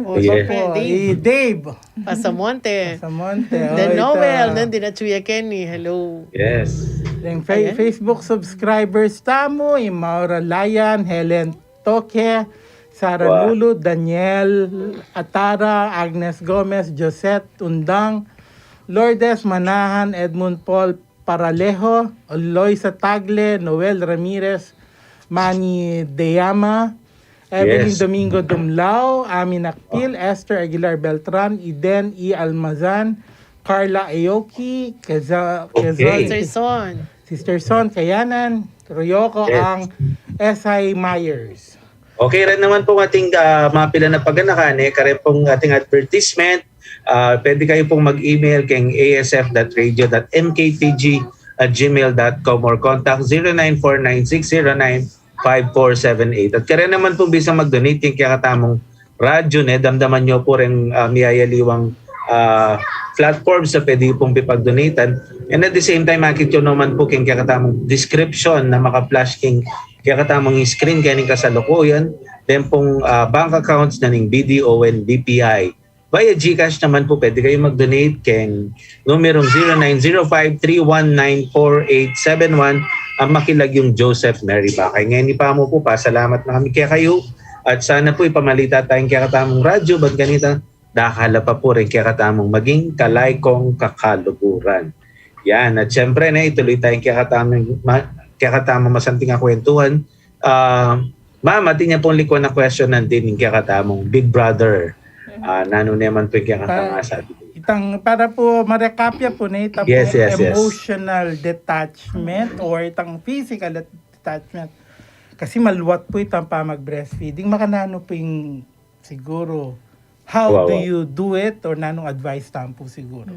O, Yes. syempre, Opo, Dave. I Dave. Pasamonte. Pasamonte. The O, Noel, ita. Nandin at Chuya Kenny. Hello. Yes. Then fa-, Ayan. Facebook subscribers tamu, i Maura Layan, Helen Toque, Sarah Wow. Lulu, Daniel Atara, Agnes Gomez, Josette Undang, Lourdes Manahan, Edmund Paul Paralejo, Loisa Tagle, Noel Ramirez, Manny Deyama, Evelyn Yes. Domingo Dumlao, Amin Akpil, Esther Aguilar Beltran, Eden E. Almazan, Carla Aoki, Keza-, Okay. Keza-, Sister Son. Sister Son Kayanan, Ryoko Yes. Ang, S I Myers. Okay rin naman pong ating, ah, mapila na paganakan, eh, karen pong ating advertisement. Ah, pwede kayo pong mag-email keng A S F dot radio dot M K T G at gmail dot com or contact zero nine four nine six zero nine five four seven eight. At karen naman pong bisa mag-donate keng kekatamung radyo, ne, damdaman nyo po ring, ah, miyayaliwang, ah, platforms na pwede pong pipag-donatan. And at the same time, makikita nyo naman po keng kekatamung description na maka-flash keng kekatamung screen keng kasalukuyan. Then pong, ah, bank accounts na ning B D O and B P I. Via GCash naman po, pwede kayo mag-donate keng numerong zero nine zero five three one nine four eight seven one, ang makilagyung Joseph Mary Bakay. Ngeni pa mu po, pasalamat na kami kekayu. At sana po ipamalita tayang kekatamung radyo, ban kanita, dakal la pa pu ring kekatamung maging kalaykong kakaluguran. Yan, at siyempre, ne, ituloy tayung kekatamung, ma-, kekatamung masanting a kwentuhan. Ah, ma'am, atin ya pung likuan a question nandin ing kekatamung Big Brother. Ah, nanu naman pu ing kekatamung masabi? Itang, para pu, ma-recap ya pu, ne, ita pu, yes, yes, yes, emotional detachment or itang physical detachment. Kasi maluat pu itang pamag-breastfeeding. Makananu pu ing siguro, how do you do it or nanung advice tamu pu siguro?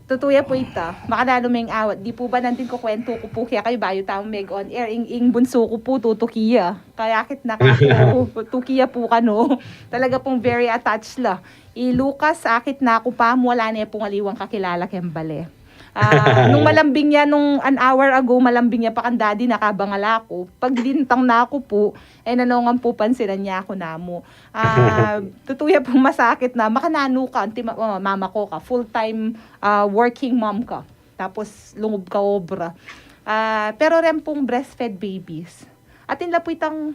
Tutu ya pu ita. Makananu meng awat. Di pu ba nandin kukwentu ku pu kekayu bayu tamu meg-on air. Ing, ing bunsu ku pu, tutuki ya. Kaya akit na ka pu, tuki ya pu kanu. Talaga pung very attached la. I Lucas, akit na ku pa, wala ne pung aliwang kakilala keng bale. Ah, nung malambing ya, nung an hour ago, malambing ya pa kang daddy, nakabangal aku. Paglintang na ku pu, e na no ngang pupansinan ya ku namu. Ah, tutu ya pung masakit na, makananu ka, anti ma-, oh, mama ko ka, full-time, ah, working mom ka. Tapos, lungub ka obra. Ah, pero ren pung breastfed babies. Atin la pu itang,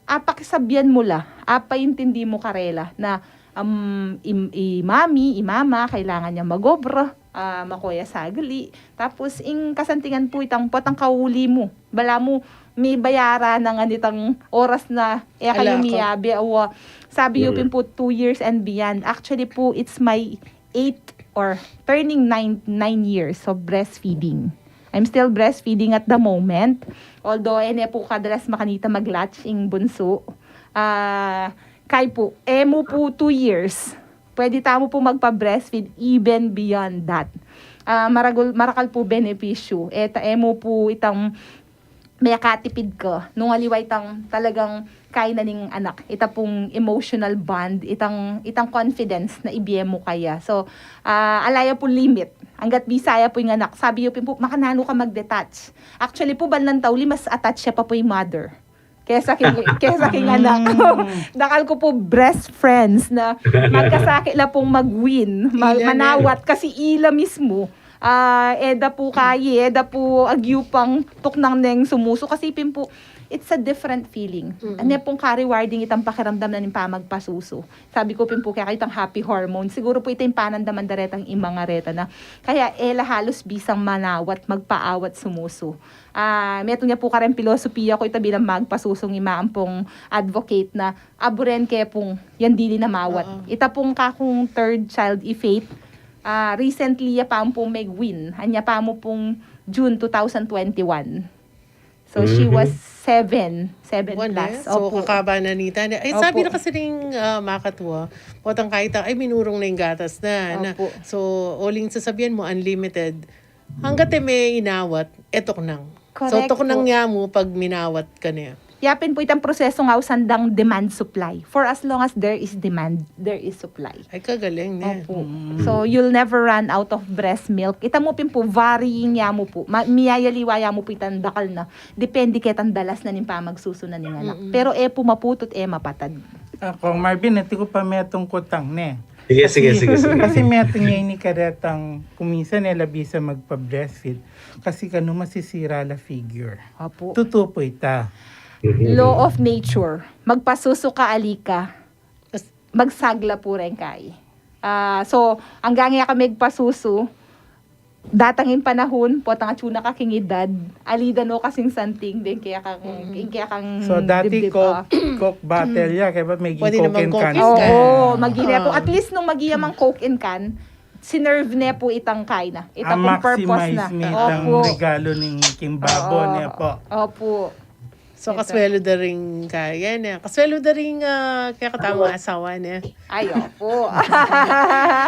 ah, pakisabian mu la, ah, paintindi mu karela na, um, i, i mami, i mama, kailangan yang mag-obra, ah, makuya sagli. Tapos, ing kasantingan pu itang potang kauli mu. Balamu, mibayaran na ngan itang oras na e kayu miyabe, awa. Sabi yu pin pu two years and beyond. Actually pu, it's my eight or turning nine, nine years of breastfeeding. I'm still breastfeeding at the moment. Although, e ne pu kadalas makanita mag-latch ing bunsu. Ah, kay pu, e mu pu two years. Pwede tamu pu magpa-breastfeed even beyond that. Ah, maragul, marakal pu benepisyu. E ta, e mu pu itang mekatipid ka, nung aliwa itang talagang kainan ning anak, ita pung emotional bond, itang, itang confidence na ibie mu kaya. So, ah, ala ya pu limit, anggat bisa ya pu ing anak. Sabi yu pin pu, makananu ka mag-detach. Actually pu, balamu tauli, mas attach ya pa pu ing mother kesa king, kesa king anak. Dakal ku pu best friends na magkasakit la pung mag-wean, ma-, manawat, kasi ila mismu. Ah, e da pu kayi, e da pu agyu pang tuknang neng sumusu. Kasi pin pu, it's a different feeling. Anya pung ka-rewarding itang pakiramdam na ning pamagpasusu. Sabi ku pin pu kaya itang happy hormone. Siguro pu ita ing panandaman da retang imang areta na. Kaya e la halus bisang manawat, magpaawat sumusu. Ah, metung ya pu kareng pilosopiya ku ita bilang magpasusung ima ampong advocate na aburen ke pung yang dili na mawat. Ita pung kakung third child, i Faith, ah, recently ya pa mu pung meg-wean. Anya pa mu pung June two thousand twenty-one. So, she was seven, seven plus. Opo. So, kakaba na nita. Ay, sabi na kasi ning, ah, makatua, potang kahit, ay, minurung na ing gatas na. Opo. So, uling sasabian mu, unlimited. Hanggat e me inawat, e tuknang. So, tuknang ya mu pag minawat ka na. Yapin pu itang proseso nga ausan dang demand supply. For as long as there is demand, there is supply. Ay, kagaling, ne? Opo. So, you'll never run out of breast milk. Ita mu pin pu, varying ya mu pu. Ma-, miyayaliwa ya mu pu itang dakal na. Depende ketang dalas na ning pamagsusu na ning anak. Pero e pu maputut, e mapatad. Ah, Kong Marvin, ati ku pa metung kutang, ne? Sige, sige, sige, sige. Kasi metung ya ini karetang kuminsan e la bisa magpa-breastfeed. Kasi kanu masisira la figure. Opo. Tutu pu ita. Law of nature. Magpasusu ka, ali ka. Magsagla pu reng kai. Ah, so, anggang e ka megpasusu, datang ing panahun, potang atyu na ka king edad, ali da no kasing santing deng kekang, ing kekang dibdib. So, dati Coke, Coke bottle ya, kaya ba meging Coke and can? Oo, maging ne pu. At least nung maging ya mang Coke and can, sinerve ne pu itang kai na. Ita pung purpose na. Opo. Itang regalo ning king babo ne pu. Opo. So, kaswelu da ring kaya ne. Kaswelu da ring, ah, kekatamung asawa ne. Ay, opo.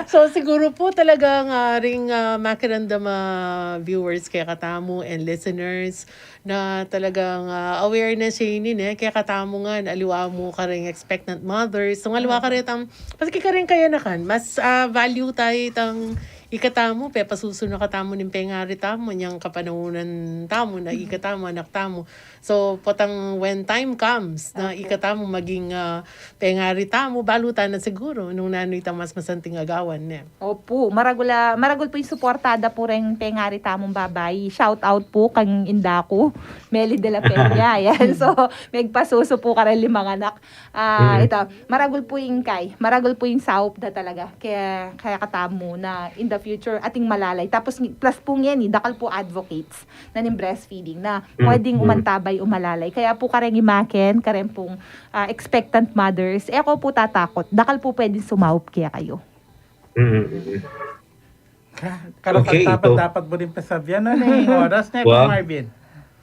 So, siguro pu talagang, ah, ring, ah, makiramdam, ah, viewers kekatamu and listeners na talagang, ah, awareness ya ini ne, kekatamu ngan, aliwa mu karing expectant mothers. So, aliwa karetang, maski karing kayanakan, mas, ah, value tayu itang Ikatamu, pepasusu na katamu ning pengari tamu, nyang kapanahunan tamu na ikatamu, anak tamu. So, potang when time comes na ikatamu maging, ah, pengari tamu, balu ta na siguru nung nanu itang mas masanting agawan, ne? Opu, maragul, ah, maragul pu ing suporta da pu reng pengari tamung babai. Shout out pu kang inda ku, Meli de la Peña. Yan. So, megpasusu pu kareng limang anak. Ah, ita, maragul pu ing kay, maragul pu ing saup da talaga kaya, kaya katamu na in the future ating malalay. Tapos, plus pu ngeni, dakal pu advocates na ning breastfeeding na pwedeng umantabay o malalay. Kaya pu kareng imaken, kareng pung, ah, expectant mothers, e ko pu tatakot, dakal pu pwedeng sumaup kekayu. Mm. Ka- Karapat-dapat, dapat mo rin pasabihan na ning oras na, Marvin.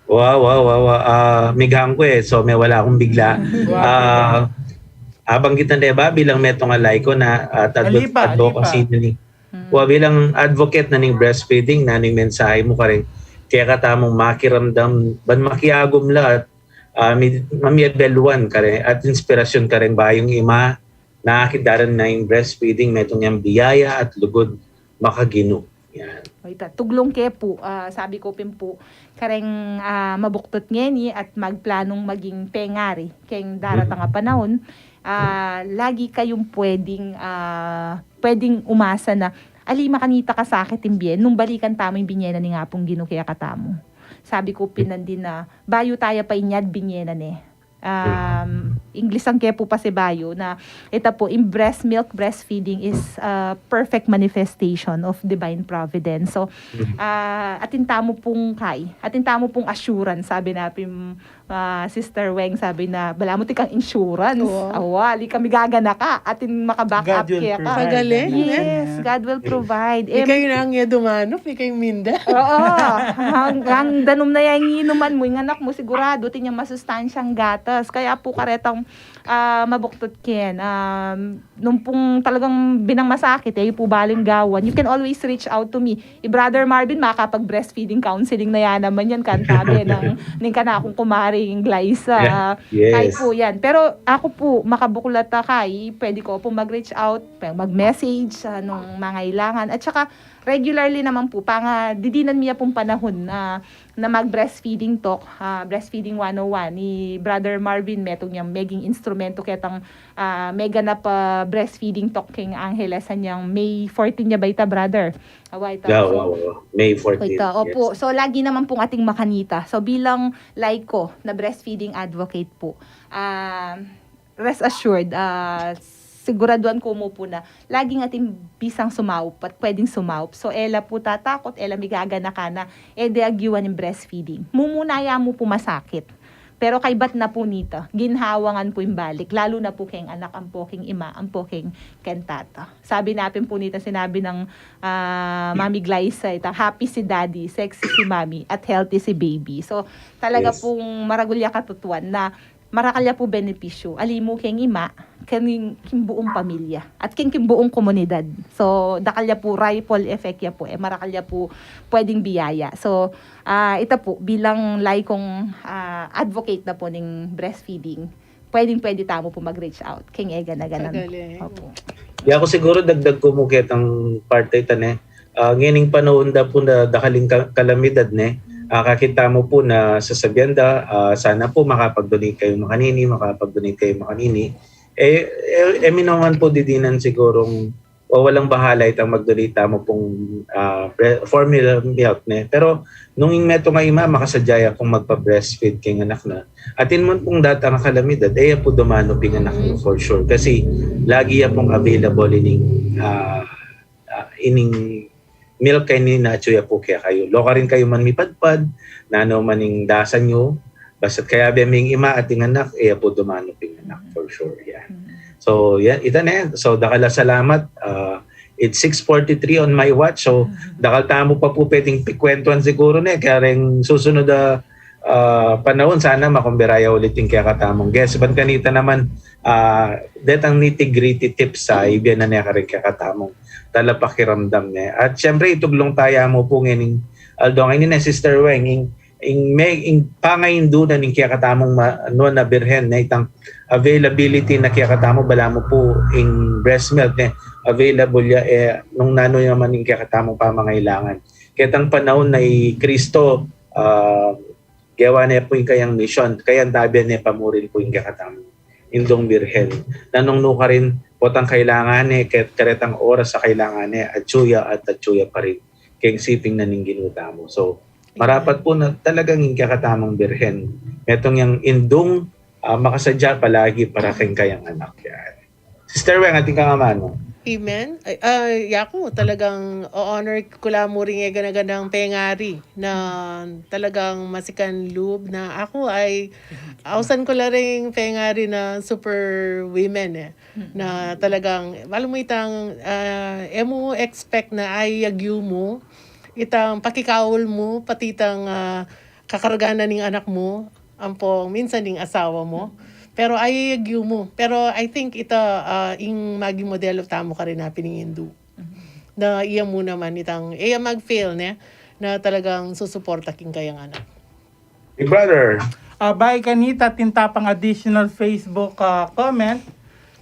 Wa, wa, wa, wa. Ah, migang ku e, so mewala kung bigla. Ah, abang kita, diba, bilang metung a layku na, ah, advo- Alipa, advocacy alipa. Na ni. Wa, bilang advocate na ning breastfeeding, nanu ing mensahe mu kareng kekatamung makiramdam ban makiagum la at, ah, mi- mamiabeluan kareng at inspirasyon kareng bayung ima na akit da rin na ing breastfeeding metung yang biyaya at lugud makaginu. Yan. O ita, tuglung ke pu, ah, sabi ku pin pu, kareng, ah, mabuktut ngeni at magplanung maging pengari keng daratang a panaun, ah, lagi kayung pwedeng, ah, pwedeng umasa na ali makanita kasakit ing bie nung balikan tamu ing binie na ning Apung Ginu kekatamu. Sabi ku pin nandin na bayu taya painyad binie na ne. Um, Inglesan ke pu pasibayu na ita pu, in breast milk breastfeeding is a perfect manifestation of divine providence. So, ah, atin tamu pung kay, atin tamu pung assurance, sabi na pin, ah, Sister Weng, sabi na, balamu ti kang insurance. Oo. Awa, ali kami gaganaka, atin maka-back up ke ka. Pagaling, ne? Yes, God will provide. Ikayu na ing e dumanu, ikayu minda. Oo. Hang, hang danum na yang inuman mu, ing anak mu siguradu, atin yang masustansyang gatas. Kaya pu karetang, ah, mabuktut ken, um, nung pung talagang binang masakit, e yu pu baling gawan, you can always reach out to me. I Brother Marvin, makapag-breastfeeding counseling na ya naman yan, kantabe nang, ning kanakung kumaring Glyza. Yes. Kay pu yan. Pero aku pu, makabuklat a kay, pwede ko pu mag-reach out, mag-message, ah, nung mangailangan. At saka, regularly naman pu, pangadidinan mi ya pung panahun na, na mag-breastfeeding talk, ah, Breastfeeding one oh one, ni Brother Marvin, metung yang meging instrumento ketang, ah, meganap a breastfeeding talk keng Angeles, anyang May fourteen ya ba ita, brother? Awa, ita. Yeah, awa, awa. May fourteen, yes. Opu. So, lagi naman pung atin makanita. So, bilang layku na breastfeeding advocate pu, ah, rest assured, ah, siguraduan ku mu pu na laging atin bisang sumaup at pwedeng sumaup. So, e la pu tatakut, e la migaganaka na, e de agyuan ing breastfeeding. Mumuna ya mu pu masakit. Pero kaybat na pu nita, ginhawa ngan pu ing balik, lalu na pu keng anak ampo keng ima, ampo keng, keng tata. Sabi na pin pu nita, sinabi nang, ah, Mami Glyza, ita, "Happy si Daddy, sexy si Mami, at healthy si Baby." So, talaga pung maragul ya katutuan na marakal ya pu benepisyu, ali mu keng ima, keng, keng buung pamilya, at keng, keng buung komunidad. So, dakal ya pu ripple effect ya pu, e, marakal ya pu pwedeng biyaya. So, ah, ita pu, bilang laykung, ah, advocate na pu ning breastfeeding, pwedeng-pwede tamu pu mag-reach out keng e gana-gana. Opu. Ya ku siguru dagdag ku mu ketang parte ita, ne. Ah, ngening panaun da pu na dakal ing ka- kalamidad, ne. Ah, kakita mu pu na sasabian da, ah, sana pu makapag-donate kayu makanini, makapag-donate kayu makanini. E, e, e, minungan pu didinan sigurung walang bahala itang mag-donate tamu pung, ah, bre- formula milk, ne. Pero nung ing metung a ima makasadya ya pung magpa-breastfeed keng anak na, atin man pung datang a kalamidad, e ya pu dumanu ping anak na for sure. Kasi lagi ya pung available ining, ah, ah, ining milk keni na atyu ya pu kekayu. Loka rin kayu man mipadpad, nanu man ing dasan yu, basta't kayabe ming ima at ing anak, e ya pu dumanu ping anak for sure. Yan. So, yan, ita ne. So, dakal a salamat. Ah, it's six forty-three on my watch. So, dakal tamu pa pu pwedeng pikwentuan siguru, ne, kareng susunod a, ah, panaun, sana makumbira ya ulit ing kekatamung guest. Ban kanita naman, ah, detang nitty-gritty tips a ibie na ne kareng kekatamung talapakiramdam, ne. At siyempre, ituglung taya mu pu ngening aldo ngeni, ne, Sister Weng, ing ing me ing pangaindu na ning kekatamung ma, nuan a birhen, ne, itang availability na kekatamu, balamu pu ing breast milk, ne, available ya, e, nung nanu ya man ing kekatamung pamangailangan. Ketang panaun na i Kristo, a, gewa ne pu ing kayang misyon, kayang tabe ne pamuril pu ing kekatamung indung birhen. Nanung nukarin, potang kailangan ne, ke, karetang oras a kailangan ne, atyu ya at atyu ya pa rin keng siping na ning Ginu tamu. So, marapat pu na talagang ing kekatamung birhen, metung yang indung, a, makasadya palagi para keng kayang anak. Yan. Sister Weng, atin kang amanu. Amen. Ay, ay, yaku, talagang o-honor ku la mu ring e gana-ganang pengari na talagang masikan lub na aku ay ausan ku la ring pengari na super women, e. Na talagang, alam mu itang, a, e mu expect na ayagyu mu, itang pakikaul mu, pati itang, a, kakarga na ning anak mu, ampong minsan ning asawa mu. Pero ayagyu mu. Pero I think ita, a, ing maging modelo tamu karin a piningindu. Na iya mu naman itang, iya mag-fail, ne, na talagang susuporta king kayang anak. Big Brother. A, bayu kanita, atin ta pang additional Facebook, a, comment.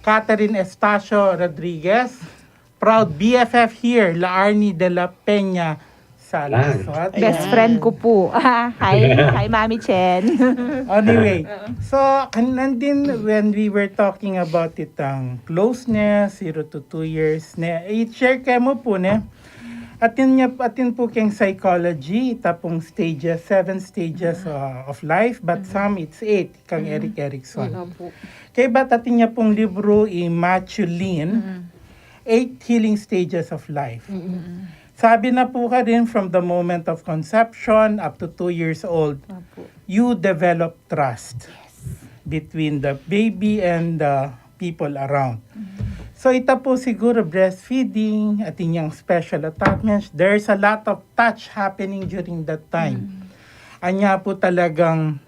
Catherine Estacio Rodriguez, proud B F F here, La Arnie de la Peña Salas. Yan. What? Best friend ku pu. Hi, hi, Mami Chen. Anyway, so, kan-, nandin, when we were talking about itang closeness, zero to two years, ne, i-share ke mu pu, ne, atin ya, atin pu keng psychology, ita pung stages, seven stages, uh, of life, but some it's eight, kang Erik Erikson. Opo. Kaya ibat atin ya pung libru, i Matthew Lin, Eight Healing Stages of Life. Sabi na pu karin, from the moment of conception up to two years old, Opo. you develop trust between the baby and the people around. So ita pu siguro breastfeeding, atin yang special attachments, there's a lot of touch happening during that time. Anya pu talagang,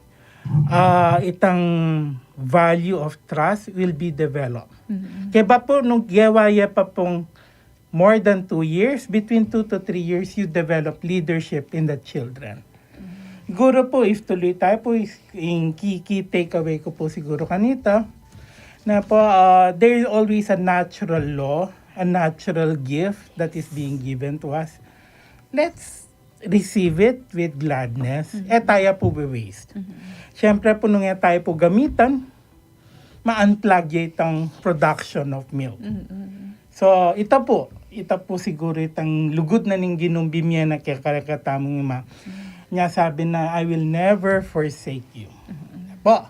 ah, itang value of trust will be developed. Kaya pu nung gewa ya pa pung more than two years, between two to three years, you develop leadership in the children. Siguro po, if tuloy tayo po, is, yung key, key takeaway ko po siguro kanita, na po, ah, there is always a natural law, a natural gift that is being given to us. Let's receive it with gladness. E tayo po waste. Siyempre po, nung e tayo po gamitan, ma-unplug ya itang production of milk. So, ita po, ita po siguro itang lugud na ning Ginung bimie na kaya karekatamung ima. Nya sabi na, "I will never forsake you." Po,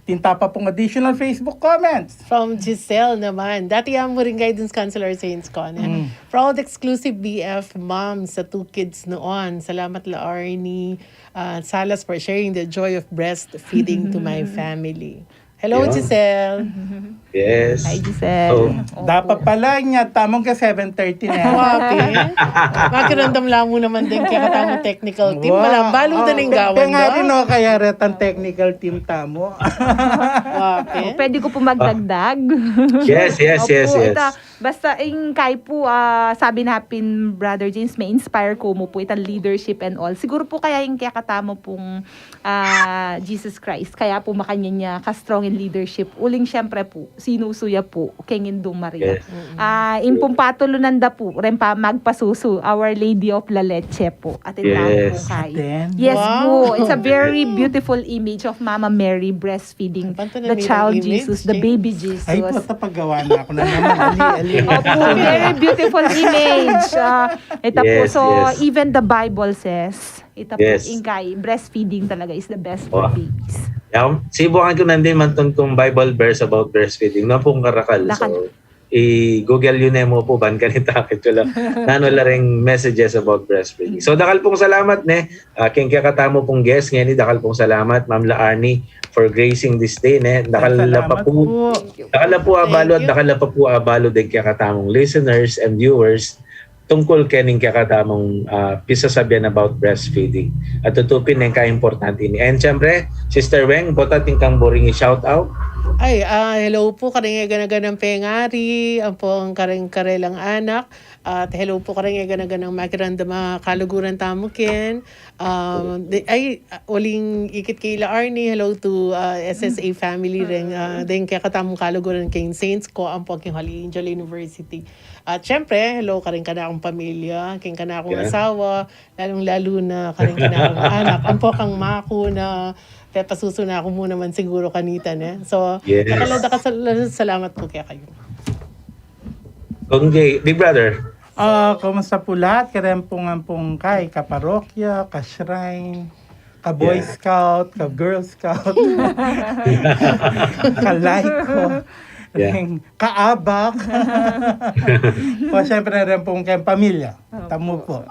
tinta pa pong additional Facebook comments. From Giselle naman. Dati ya mu ring guidance counselor sa Saints Con, eh. Proud exclusive B F mom sa two kids noon. Salamat la Arnie, ah, Salas for sharing the joy of breastfeeding to my family. Hello, Giselle. Yes. Hi, Giselle. So, dapat pala nya tamung ka seven thirty na. Wapi. Makiramdam la mu naman din kaya katamung technical team. Wow. Malambalu na ning gawan, no? Kaya retang technical team tamu. Wapi. Pwede ko po magdagdag? Yes, yes, yes, yes. Basta, ing kai po, ah, sabi na pin Brother James, may inspire ko mu po itang leadership and all. Siguro po kaya ing kaya katamu pung, ah, Jesus Christ, kaya po makanya nya ka-strong in leadership. Uling siyempre po, sinusu ya po keng Indung Maria. Ah, ing pung patulunan da po, ren pa magpasusu, Our Lady of La Leche po. Atin da po kay. Yes po, it's a very beautiful image of Mama Mary breastfeeding the child Jesus, the baby Jesus. Ay, puta, paggawa na ako na naman. Ali, ali. Opo, very beautiful image. Ah, ita po, so, even the Bible says, ita po, ing kai, breastfeeding talaga is the best for babies. Yan, sibukan ko nandin man tong, tong Bible verse about breastfeeding. Na pong karakal. So, i-Google yu ne mu po, ban kanita, kit ko la. Nanu la ring messages about breastfeeding. So, dakal pong salamat, ne, ah, keng kekatamu pong guest ngeni, dakal pong salamat, Ma'am La Arnie, for gracing this day, ne. Dakal la pa po, dakal la po abalu at dakal la pa po abalu deng kekatamung listeners and viewers tungkul kening kekatamung, ah, pisasabian about breastfeeding. At tutu pin neng kaimportante ini. And siyempre, Sister Weng, bota atin kang buring i-shout out? Ay, ah, hello po, kareng e gana-ganang pengari, ampong kareng karelang anak, at hello po, kareng e gana-ganang makiramdam a kaluguran tamu ken. Um, de, ay, ah, uling ikit kila Arnie, hello to, ah, S S A family, reng, ah, deng kekatamung kaluguran keng Saints ko, ampong keng Holy Angel University. At syempre, hello, kareng kanakung pamilya, keng kanakung asawa, lalung-lalu na kareng kanakung anak. Ampo kang Maku na pepasusu na ku mu naman siguro kanita, ne? So, dakal a dakal sal-, salamat po kekayu. Okay, Big Brother. Ah, kumusta po lahat? Kareng pung ampong kai, kaparokya, ka-shrine, ka-Boy Scout, ka-Girl Scout, ka-Laiko, kaabak. Po, syempre, reng pung keng pamilya. Tamu po.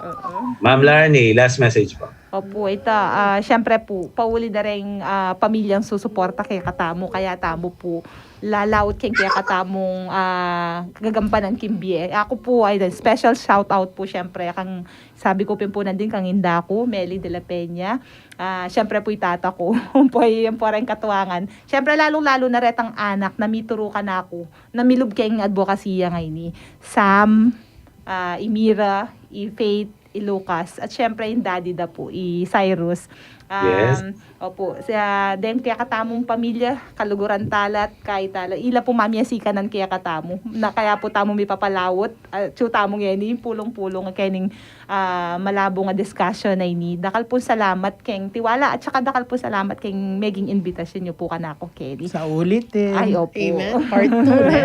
Ma'am Larnie, last message po. Opo, ita, ah, syempre po, pauli da reng, ah, pamilyang susuporta kekatamu, kaya tamu po lalaut keng kekatamung, ah, gagampanan king bie. Aku po, ay, special shout out po, syempre, kang, sabi ku pin po nandin, kang inda ku, Meli de la Peña. Ah, syempre po, i tata ku. Ampo, ampo reng katuangan. Syempre, lalung-lalu na retang anak na mituru kanaku, na milub keng adbokasiya ngeni. Sam, ah, i Mira, i Faith, i Lucas, at syempre ing daddy da po, i Cyrus. Um, opo, sa deng kekatamung pamilya, kaluguran tala at kai tala. Ila po mamiasikanan kekatamu. Na kaya po tamu mipapalaut, ah, atyu tamu ngeni, pulung-pulung, kening, ah, malabung a discussion a ini. Dakal pung salamat keng tiwala, at saka dakal pung salamat keng meging inbitasyun yu po kanaku. Keni. Sa ulitin. Ay, opo. Amen. Part two na.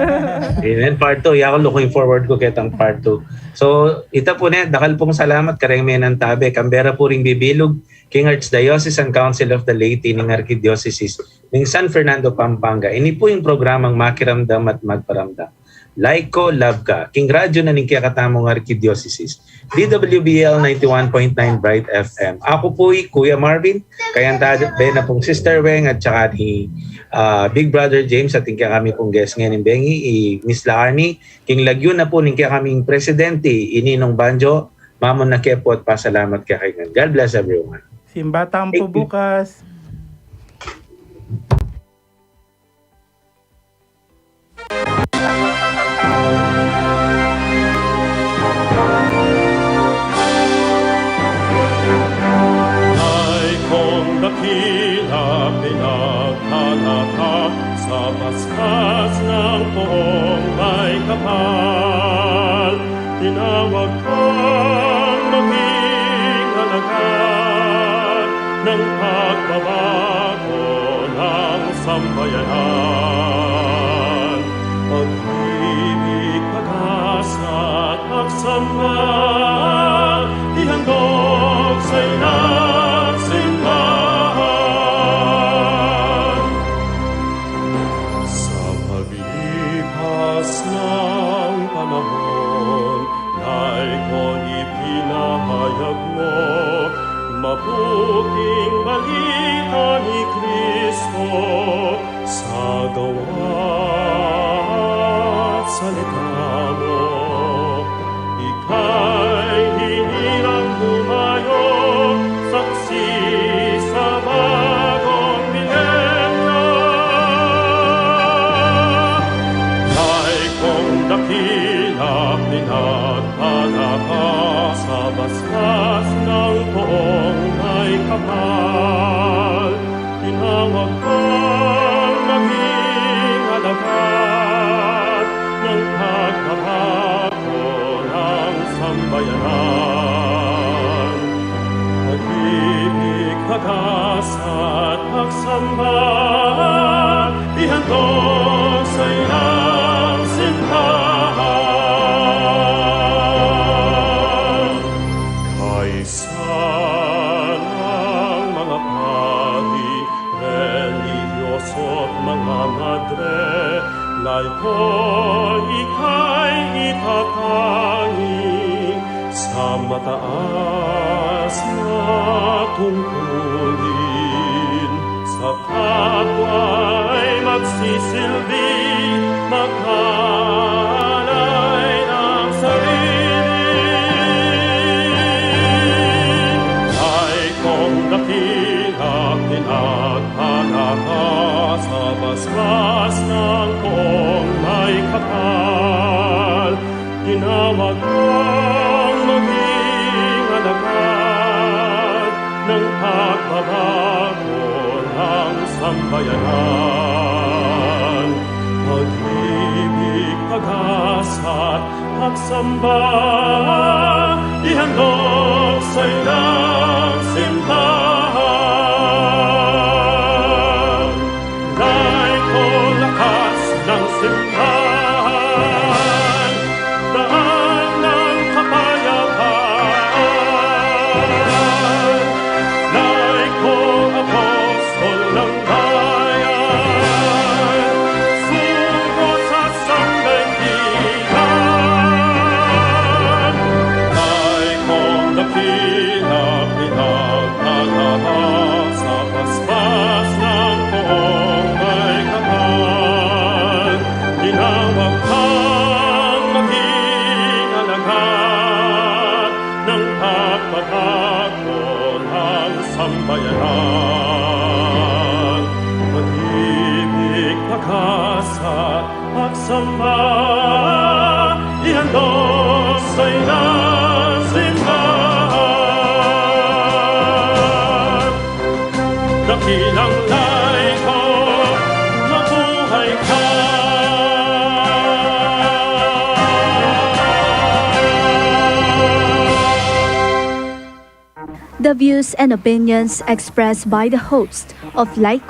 Amen. Part two. Yaku, looking forward ku ketang part two. So, ita pu ne, dakal pung salamat kareng menantabe, kambe ra pu ring bibilug king Archdiocese and Council of the Laity ning Arkidiosesis ning San Fernando, Pampanga. Ini pu ing programang Makiramdam at Magparamdam. Like ko, love ka. King radyo na ning kekatamung arkidiosesis, D W B L ninety-one point nine Bright F M. Aku pu i Kuya Marvin, kayang tabe na pung Sister Weng at saka ni, ah, Big Brother James at ing kekami pung guest ngening bengi, i Miss Laarni, king lagyu na pu ning kekaming presidente, i Ninong Banjo, mamunake pu at pasalamat kekayu ngan. God bless everyone. Simba tamu pu bukas. Ay kong dakila, pinagkalak ka sa basbas ng poong may kapal. Tinawag kang maging alagad ng pagbabago ng sambayanan. Pag-ibig, pag-asa at pagsamba, ihandog sa inang simbahan. Sa paglipas ng panahon, Nay, kon ipinahayag mo, mabuting balita ni Kristo sa gawa't salita mo. Ika'y hinirang dumayo, saksi sa bagong milenyo. Nay kong dakila, pinagpala ka sa basbas ng poong may kapal. Tinawag kang maging alagad ng pagbabago ng sambayanan. Pag-ibig, pag-asa at pagsamba, ihandog sa inang simbahan. Kay Sa ng mga pari, relihiyoso at mga madre, laiko ika'y itatangi sa mataas na tungkulin. Sa kapwa ay magsisilbi, magpalay ng sarili. Ay kong dakila, pinagpala ka sa basbas Tinawag kang maging alagad ng pagbabago ng sambayanan. Pag-ibig, pag-asa't pagsamba, ihandog sa inang simbahan. Dahil ko lakas ng simbahan, daan ng kapayapaan. Dahil ko apostol ng bayan, sugo sa sangdaigdigan. Dahil kong dakila pinagtatahak sa paspas ng buong may kapal. Tinawag kang maging alagad ng pagbabago ng sambayanan. Pag-ibig, pag-asa't pagsamba, ihandog sa inang simbahan. Dakilang lahi ko, mabuhay ka. The views and opinions expressed by the host of Laiko